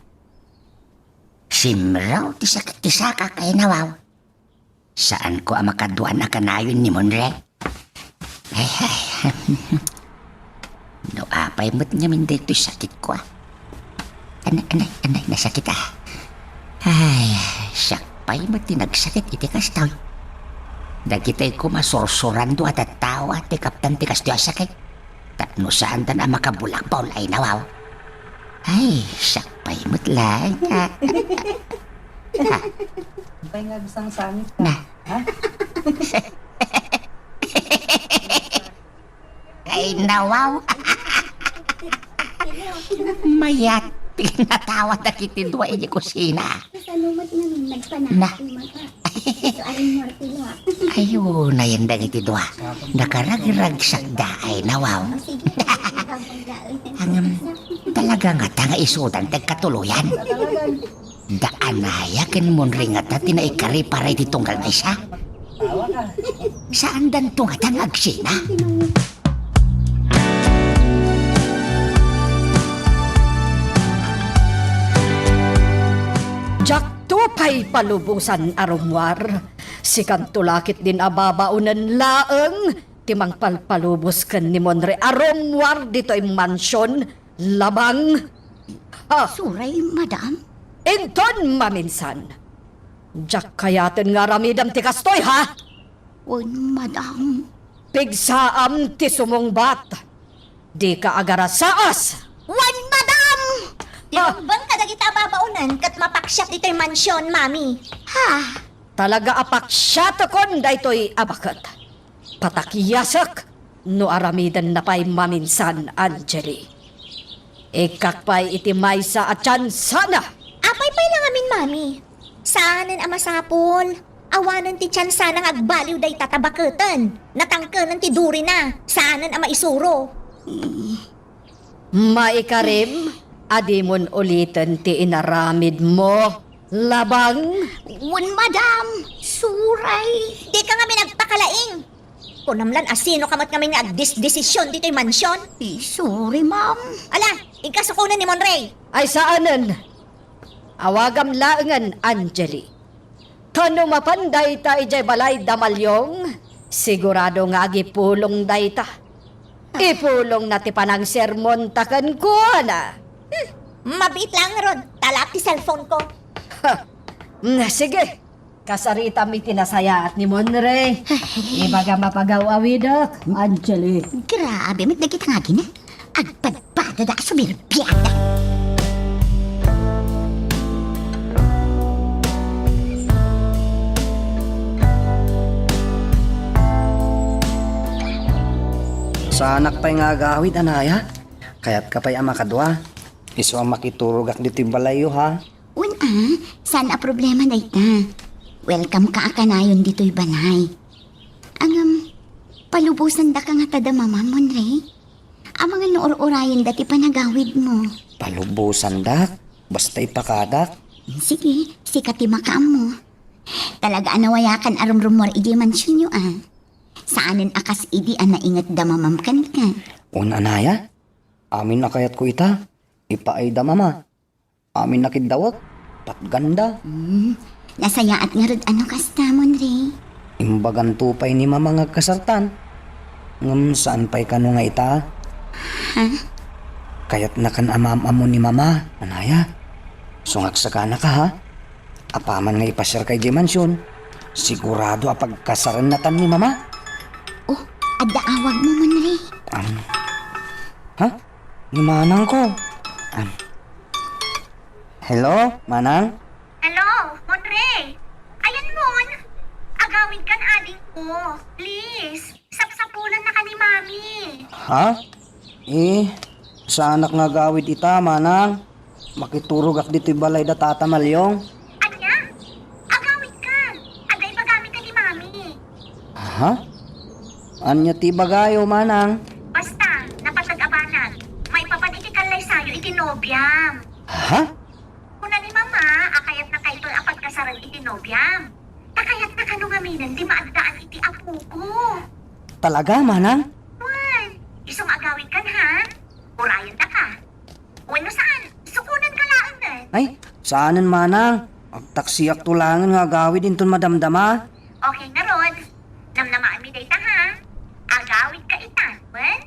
Simraw ti sakit ti sakak ay nawaw. Saanko a makaduan a kanayon ni Monre. Ay, ay. No apay met ngamin daytoy sakitko, a. Anay, anay, anay, nasakit, a. Ay, siak pay met ti nagsakit iti kastoy. Dagitoy koma sursurando a tattao, a, ti kaptan ti kastoy a sakit. Tapno saandan a makabulakbol ay nawaw. Ay, siak pay met laeng, a. Apay nga agsangsangit ka? Na. Ha? Ay, nawaw. Mayat Ti natawa dagiti dua iti kusina. Kasano met ngamin nagpanaak Na. Ti mata? Ito ay martilo, ah. Ayo, nayan dagiti dua. Nakaragragsakda ay nawaw. O, sige. Ang, talaga nga ta nga isudan ti agkatuloyan. Da Anaya ken Monre nga ta ti naikari para iti tunggal maysa. Saandanto nga ta nga agsina. Diakto pay palubosan a rummuar. Sikanto la ketdin a babaonen laeng ti mangpalpalubos ken ni Monre a rummuar ditoy mansion, Labang. Ah. Suray, madam. Inton maminsan, diak kayaten nga aramidem ti kastoy, ha? Wen, madam. Pigsaam ti sumungbat. Dika agarasaas. Wen, madam! Ah. Tinumbeng kadagiti a babaonen ket mapaksiat ditoy mansion, mami. Ha? Talaga a paksiatekon daytoy a baket. Patakiasek no aramidenna pay maminsan, Angeli. Ikkak pay iti maysa a tiansana. Apay pay la ngamin, mami? Saanen a masapul. Awanen ti tiansana nga agbaliw dayta ta baketen. Natangkenen ti durina. Saanen a maisuro. Maikarim a dimon uliten ti inaramidmo, Labang? Wen, madam. Suray. Dika ngamin agpakalaing. Kunam lan a sinoka met ngamin nga agdesdesision ditoy mansion. Eh, sorry, ma'am. Ala, inka sukonen ni Monre. Ay, saanen. Awagam laengen, Angeli. Ta no mapan dayta idiay balay da Malyong, sigurado nga agipulong dayta. Ipulongna ti panangsermonta kenkuana. Hmm, mabiit laeng ngarud, ta ala ti cellphone ko. Ha. Mm, sige, kasaritam iti nasayaat ni Monre. Ay. Ibagam a pagaw-awidek, Angeli. Grabe met dagita nga agina. Agpadpadada a sumirbiada. Saanak pay nga agawid, Anaya. Kayatka pay a makadua. Isu a makiturogak ditoy balayyo, ha? Wen a, saan a problema dayta. Welcome ka a kanayon ditoy balay. Ngem, palubosandaka ngata da Mamam, Monre. Amangan no ur-urayenda ti panagawidmo. Palubosandak? Basta ipakadak? Sige, sika ti makaammo. Talaga a nawayakan a rumrummuar idiay mansionyo a. Saanen a kas idi a nainget da Mamam kenka. Wen, Anaya, amin a kayatko ita, ipaay da Mama. Amin a kiddawek, patganda. Hmm, nasayaat ngarud a no kasta, Monre. Imbaganto pay ni Mama nga agkasartan. Ngem saan pay kano nga ita? Ha? Kayatnakan a maam-ammo ni Mama, Anaya. Sungagsakanaka, ha? Apaman nga ipasiarka idiay mansion, sigurado a pagkasarennatan ni Mama. Oh, adda awagmo, Monre. Am. Ha? Ni manangko. Am. Hello, manang? Hello, Monre. Ayan, Mon. Agawidkan adingko. Please, sapsapulannaka ni Mami. Ha? Eh, saanak nga agawid ita, manang. Makiturogak ditoy balay da Tata Malyong. Ania? Agawidkan. Adda ibagamin ken ni Mami. Ha? Ania ti ibagayo, manang? Basta, napateg a banag. Maipapan iti kallaysayo iti nobiam. Ha? Kuna ni Mama a kayatna kayton a pagkasaren iti nobiam. Ta kayatna kano ngaminen ti maaddaan iti apoko. Talaga, manang? Wen, isu nga agawidkan, ha? Urayendaka. Wenno saan? Sukonanka laengen. Ay, saanen, manang. Agtaksiakto laengen nga agawid inton madamdama. Okay ngarud. Namnamaanmi dayta, ha? Agawidka itan, wen?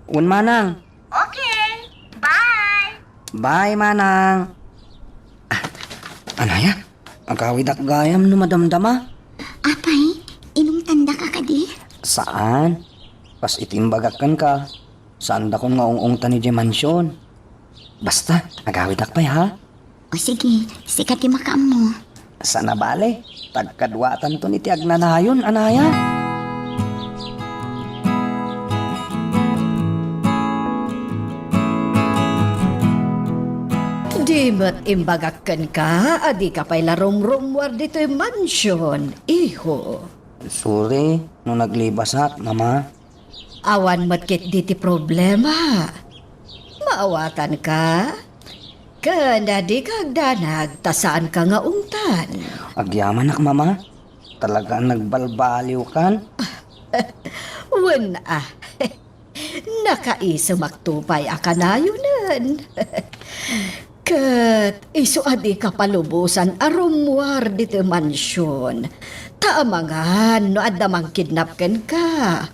Wen, manang. Okay. Bye. Bye, manang. Ah, Anaya, agawidak gayam no madamdama. Apay, inungtandaka kadi? Saan. Kas iti imbagak kenka, saandakon nga ung-ungtan idiay mansion. Basta, agawidak pay, ha? O sige, sika ti makaammo. Saan a bale, tagkaduatanton iti agnanayon, Anaya. Di met imbagak kenka a dika pay la rumrummuar ditoy mansion, iho. Sorry no naglibasak, Mama. Awan met ketdi ti problema. Maawatanka. Ken dika agdanag ta saanka nga ungtan. Agyamanak, Mama. Talaga a nagbalbaliwkan. Wen a. Nakaisumakto pay a kanayonen. Ket isu a dika palubosan a rummuar ditoy mansion. Ta amangan no adda mangkidnap kenka.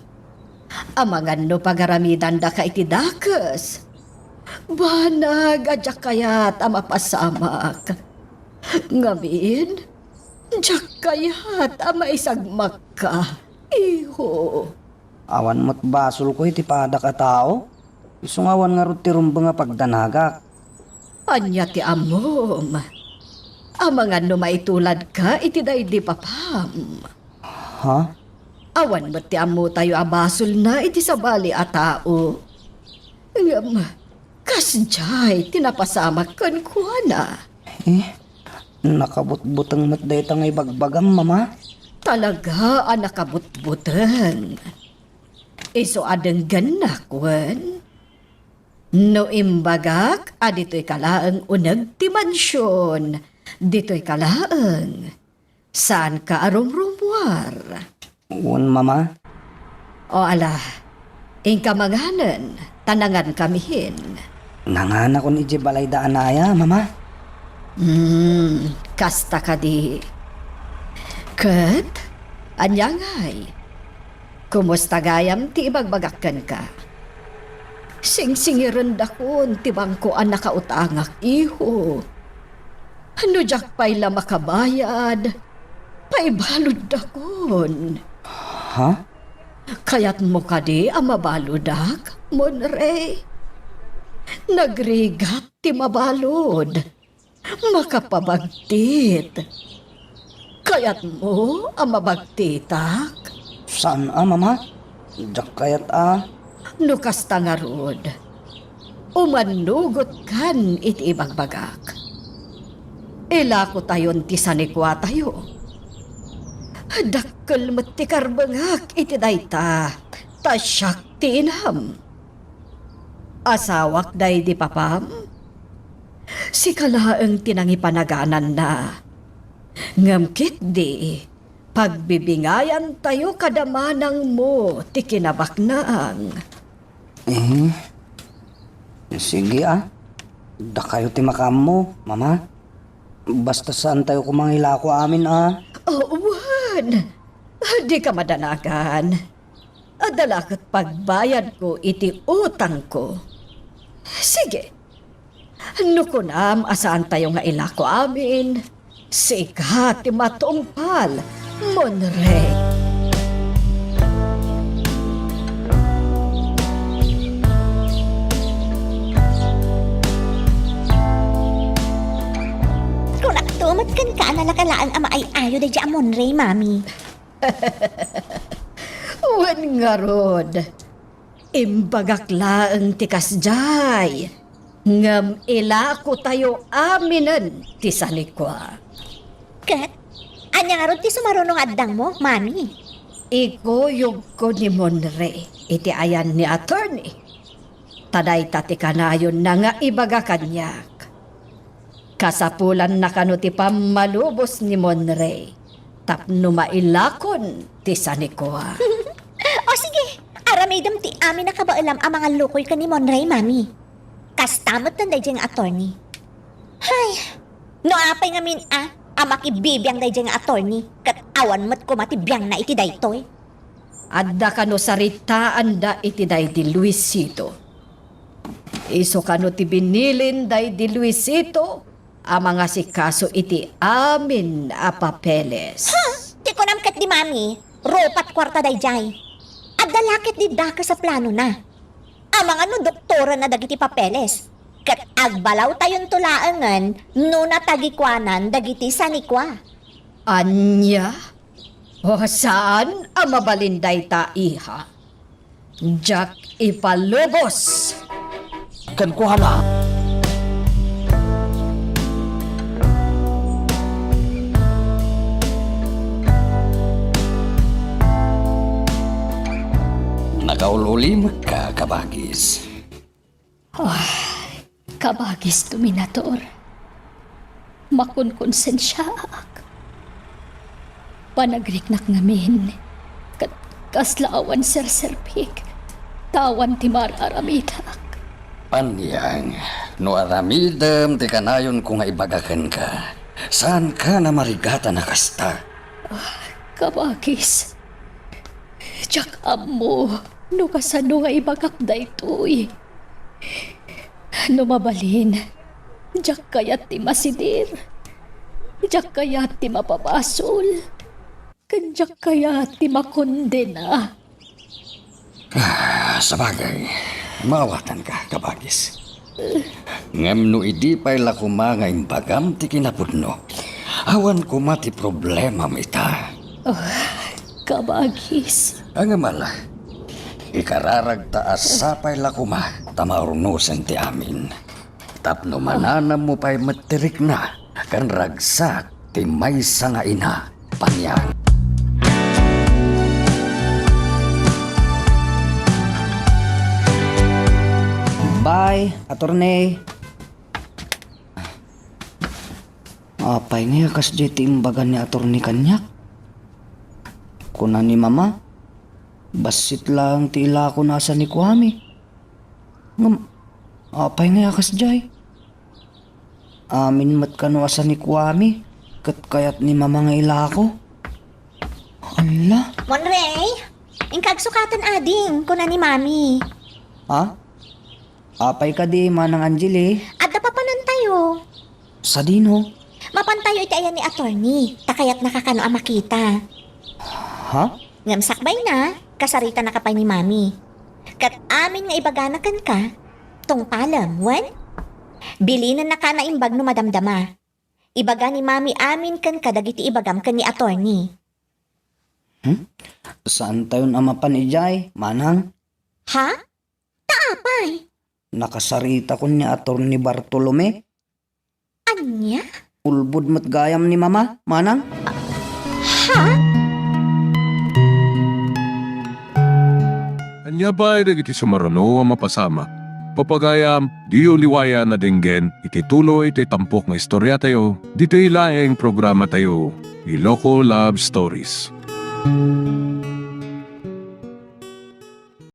Amangan no pagaramidandaka iti dakes. Banag a diak kayat a mapasamak. Ngamin, diak kayat a maisagmakka, iho. Awan met basolko iti padak a tao. Isu nga awan ngarud ti rumbeng a pagdanagak. Ania ti ammom? Amangan no maituladka iti daydi papam. Ha? Awan met ti ammotayo a basolna iti sabali a tao. Ngem, kasdiay ti napasamak kenkuana. Eh, nakabutbuteng met dayta nga ibagbagam, Mama. Talaga a nakabutbuteng. Isu a denggennak wen? No imbagak a ditoyka laeng uneg ti mansion, ditoyka laeng. Saanka a rumrummuar. Wen, Mama. O ala, inka manganen, ta nangankamihin. Nanganakon idiay balayda a naya, Mama. Hmm, kasta kadi. Ket, ania ngay? Kumusta gayam ti ibagbagak kenka? Singsingirendakon ti bangko a nakautangak, iho. No diak pay la makabayad, paibaluddakon. Ha? Kayatmo kadi a mabaludak, Monrey? Nagrigat ti mabalud. Makapabagtit. Kayatmo a mabagtitak? Saan a, Mama. Diak kayat a. No kasta ngarud, umannugotkan iti ibagbagak. Ilakotayon ti sanikuatayo. Dakkel met ti karbengak iti dayta, ta siak ti inam. Asawak daydi papam? Sika laeng ti nangipanagananna. Ngem ketdi, pagbibingayantayo kada manangmo ti kinabaknang. Eh, sige a. Dakayo ti makaammo, Mama. Basta saantayo koma nga ilako amin a. Oh, wen. Dika madanagan. Adda la ket pagbayadko iti utangko. Sige. No kunam a saantayo nga ilako amin, sika ti matungpal, Monrey. Kunakto met kenka a nalaka laeng a maay-ayo daydiay a Monrey, Mami. Wen ngarud, imbagak laeng ti kasdiay, ngem ilakotayo aminen ti sanikua. Ket, ania ngarud ti sumaruno nga addangmo, Mami? Ikuyogko ni Monrey iti ayan ni attorney. Ta dayta ti kanayonna nga ibaga kaniak. Kasapulanna kano ti pammalubos ni Monrey tapno mailakon ti sanikua. O sige, aramidem ti amin a kabaelam a mangallukoy ken ni Monrey, Mami. Kasta met ken daydiay nga attorney. Hay, no apay ngamin a, a makibibiang daydiay nga attorney, ket awan met koma ti biangna iti daytoy. Adda kano saritaanda iti daydi Luisito. Isu kano ti binilin daydi Luisito a mangasikaso iti amin a papeles. Ha? Ti kunam ketdi, Mami, rupat kuarta daydiay. Adda la ketdi dakes a planona. Amangan no doktorenna dagiti papeles. Ket agbalawtayonto laengen no natagikuanan dagiti sanikua. Ania? O, saan a mabalin dayta, iha. Diak ipalubos. Kenkuana. Kaul-ulimekka, kabagis. Ah, kabagis, Dominator. Makonkonsensiaak. Panagriknak ngamin. Ket kasla awan serserbik. Ta awan ti mar-aramidak. Paniang, no aramidem ti kanayonko nga ibaga kenka, saanka a marigatan a kasta. Ah, kabagis. Diak ammo no kasano nga ibagak daytoy. No mabalin, diak kayat ti masidir. Diak kayat ti mapabasol. Ken diak kayat ti makondena. Ah, sabagay, maawatanka, kabagis. Ngem no idi pay la koma nga imbagam ti kinapudno, awan koma ti problemam ita. Ah, kabagis. Ngem ala, ikararagta a sapay la koma ta maurnosen ti amin. Tapno mananammo pay met ti rikna ken ragsak ti maysa nga ina, Paniang. Bye, attorney. Apay ngay a kasdiay ti imbaga ni attorney kaniak? Kuna ni Mama, bassit laeng ti ilakona a sanikuami. Ngem, apay ngay a kasdiay? Amin met kano a sanikuami, ket kayat ni Mama nga ilako. Ala? Monrey, inka agsukaten ading, kuna ni Mami. Ha? Apay kadi, Manang Angeli? Adda papanantayo. Sadino? Mapantayo iti ayan ni attorney, ta kayatnaka kano a makita. Ha? Ngem sakbayna, kasaritanaka pay ni Mami. Ket amin nga ibagana kenka, tungpalem, wen? Bilinennaka a naimbag no madamdama. Ibaga ni Mami amin kenka dagiti ibagam ken ni attorney. Hmm? Saantayon a mapan idiay, Manang? Ha? Ta apay? Nakasaritakon ni Attorney Bartolome. Ania? Ulbod met gayam ni Mama, Manang? Ha? Ania pay dagiti sumaruno a mapasamak? Papagayam, diyo liwayan a denggen iti tuloy ti tampok nga istoriatayo, ditoy laeng programatayo, Iloko Love Stories.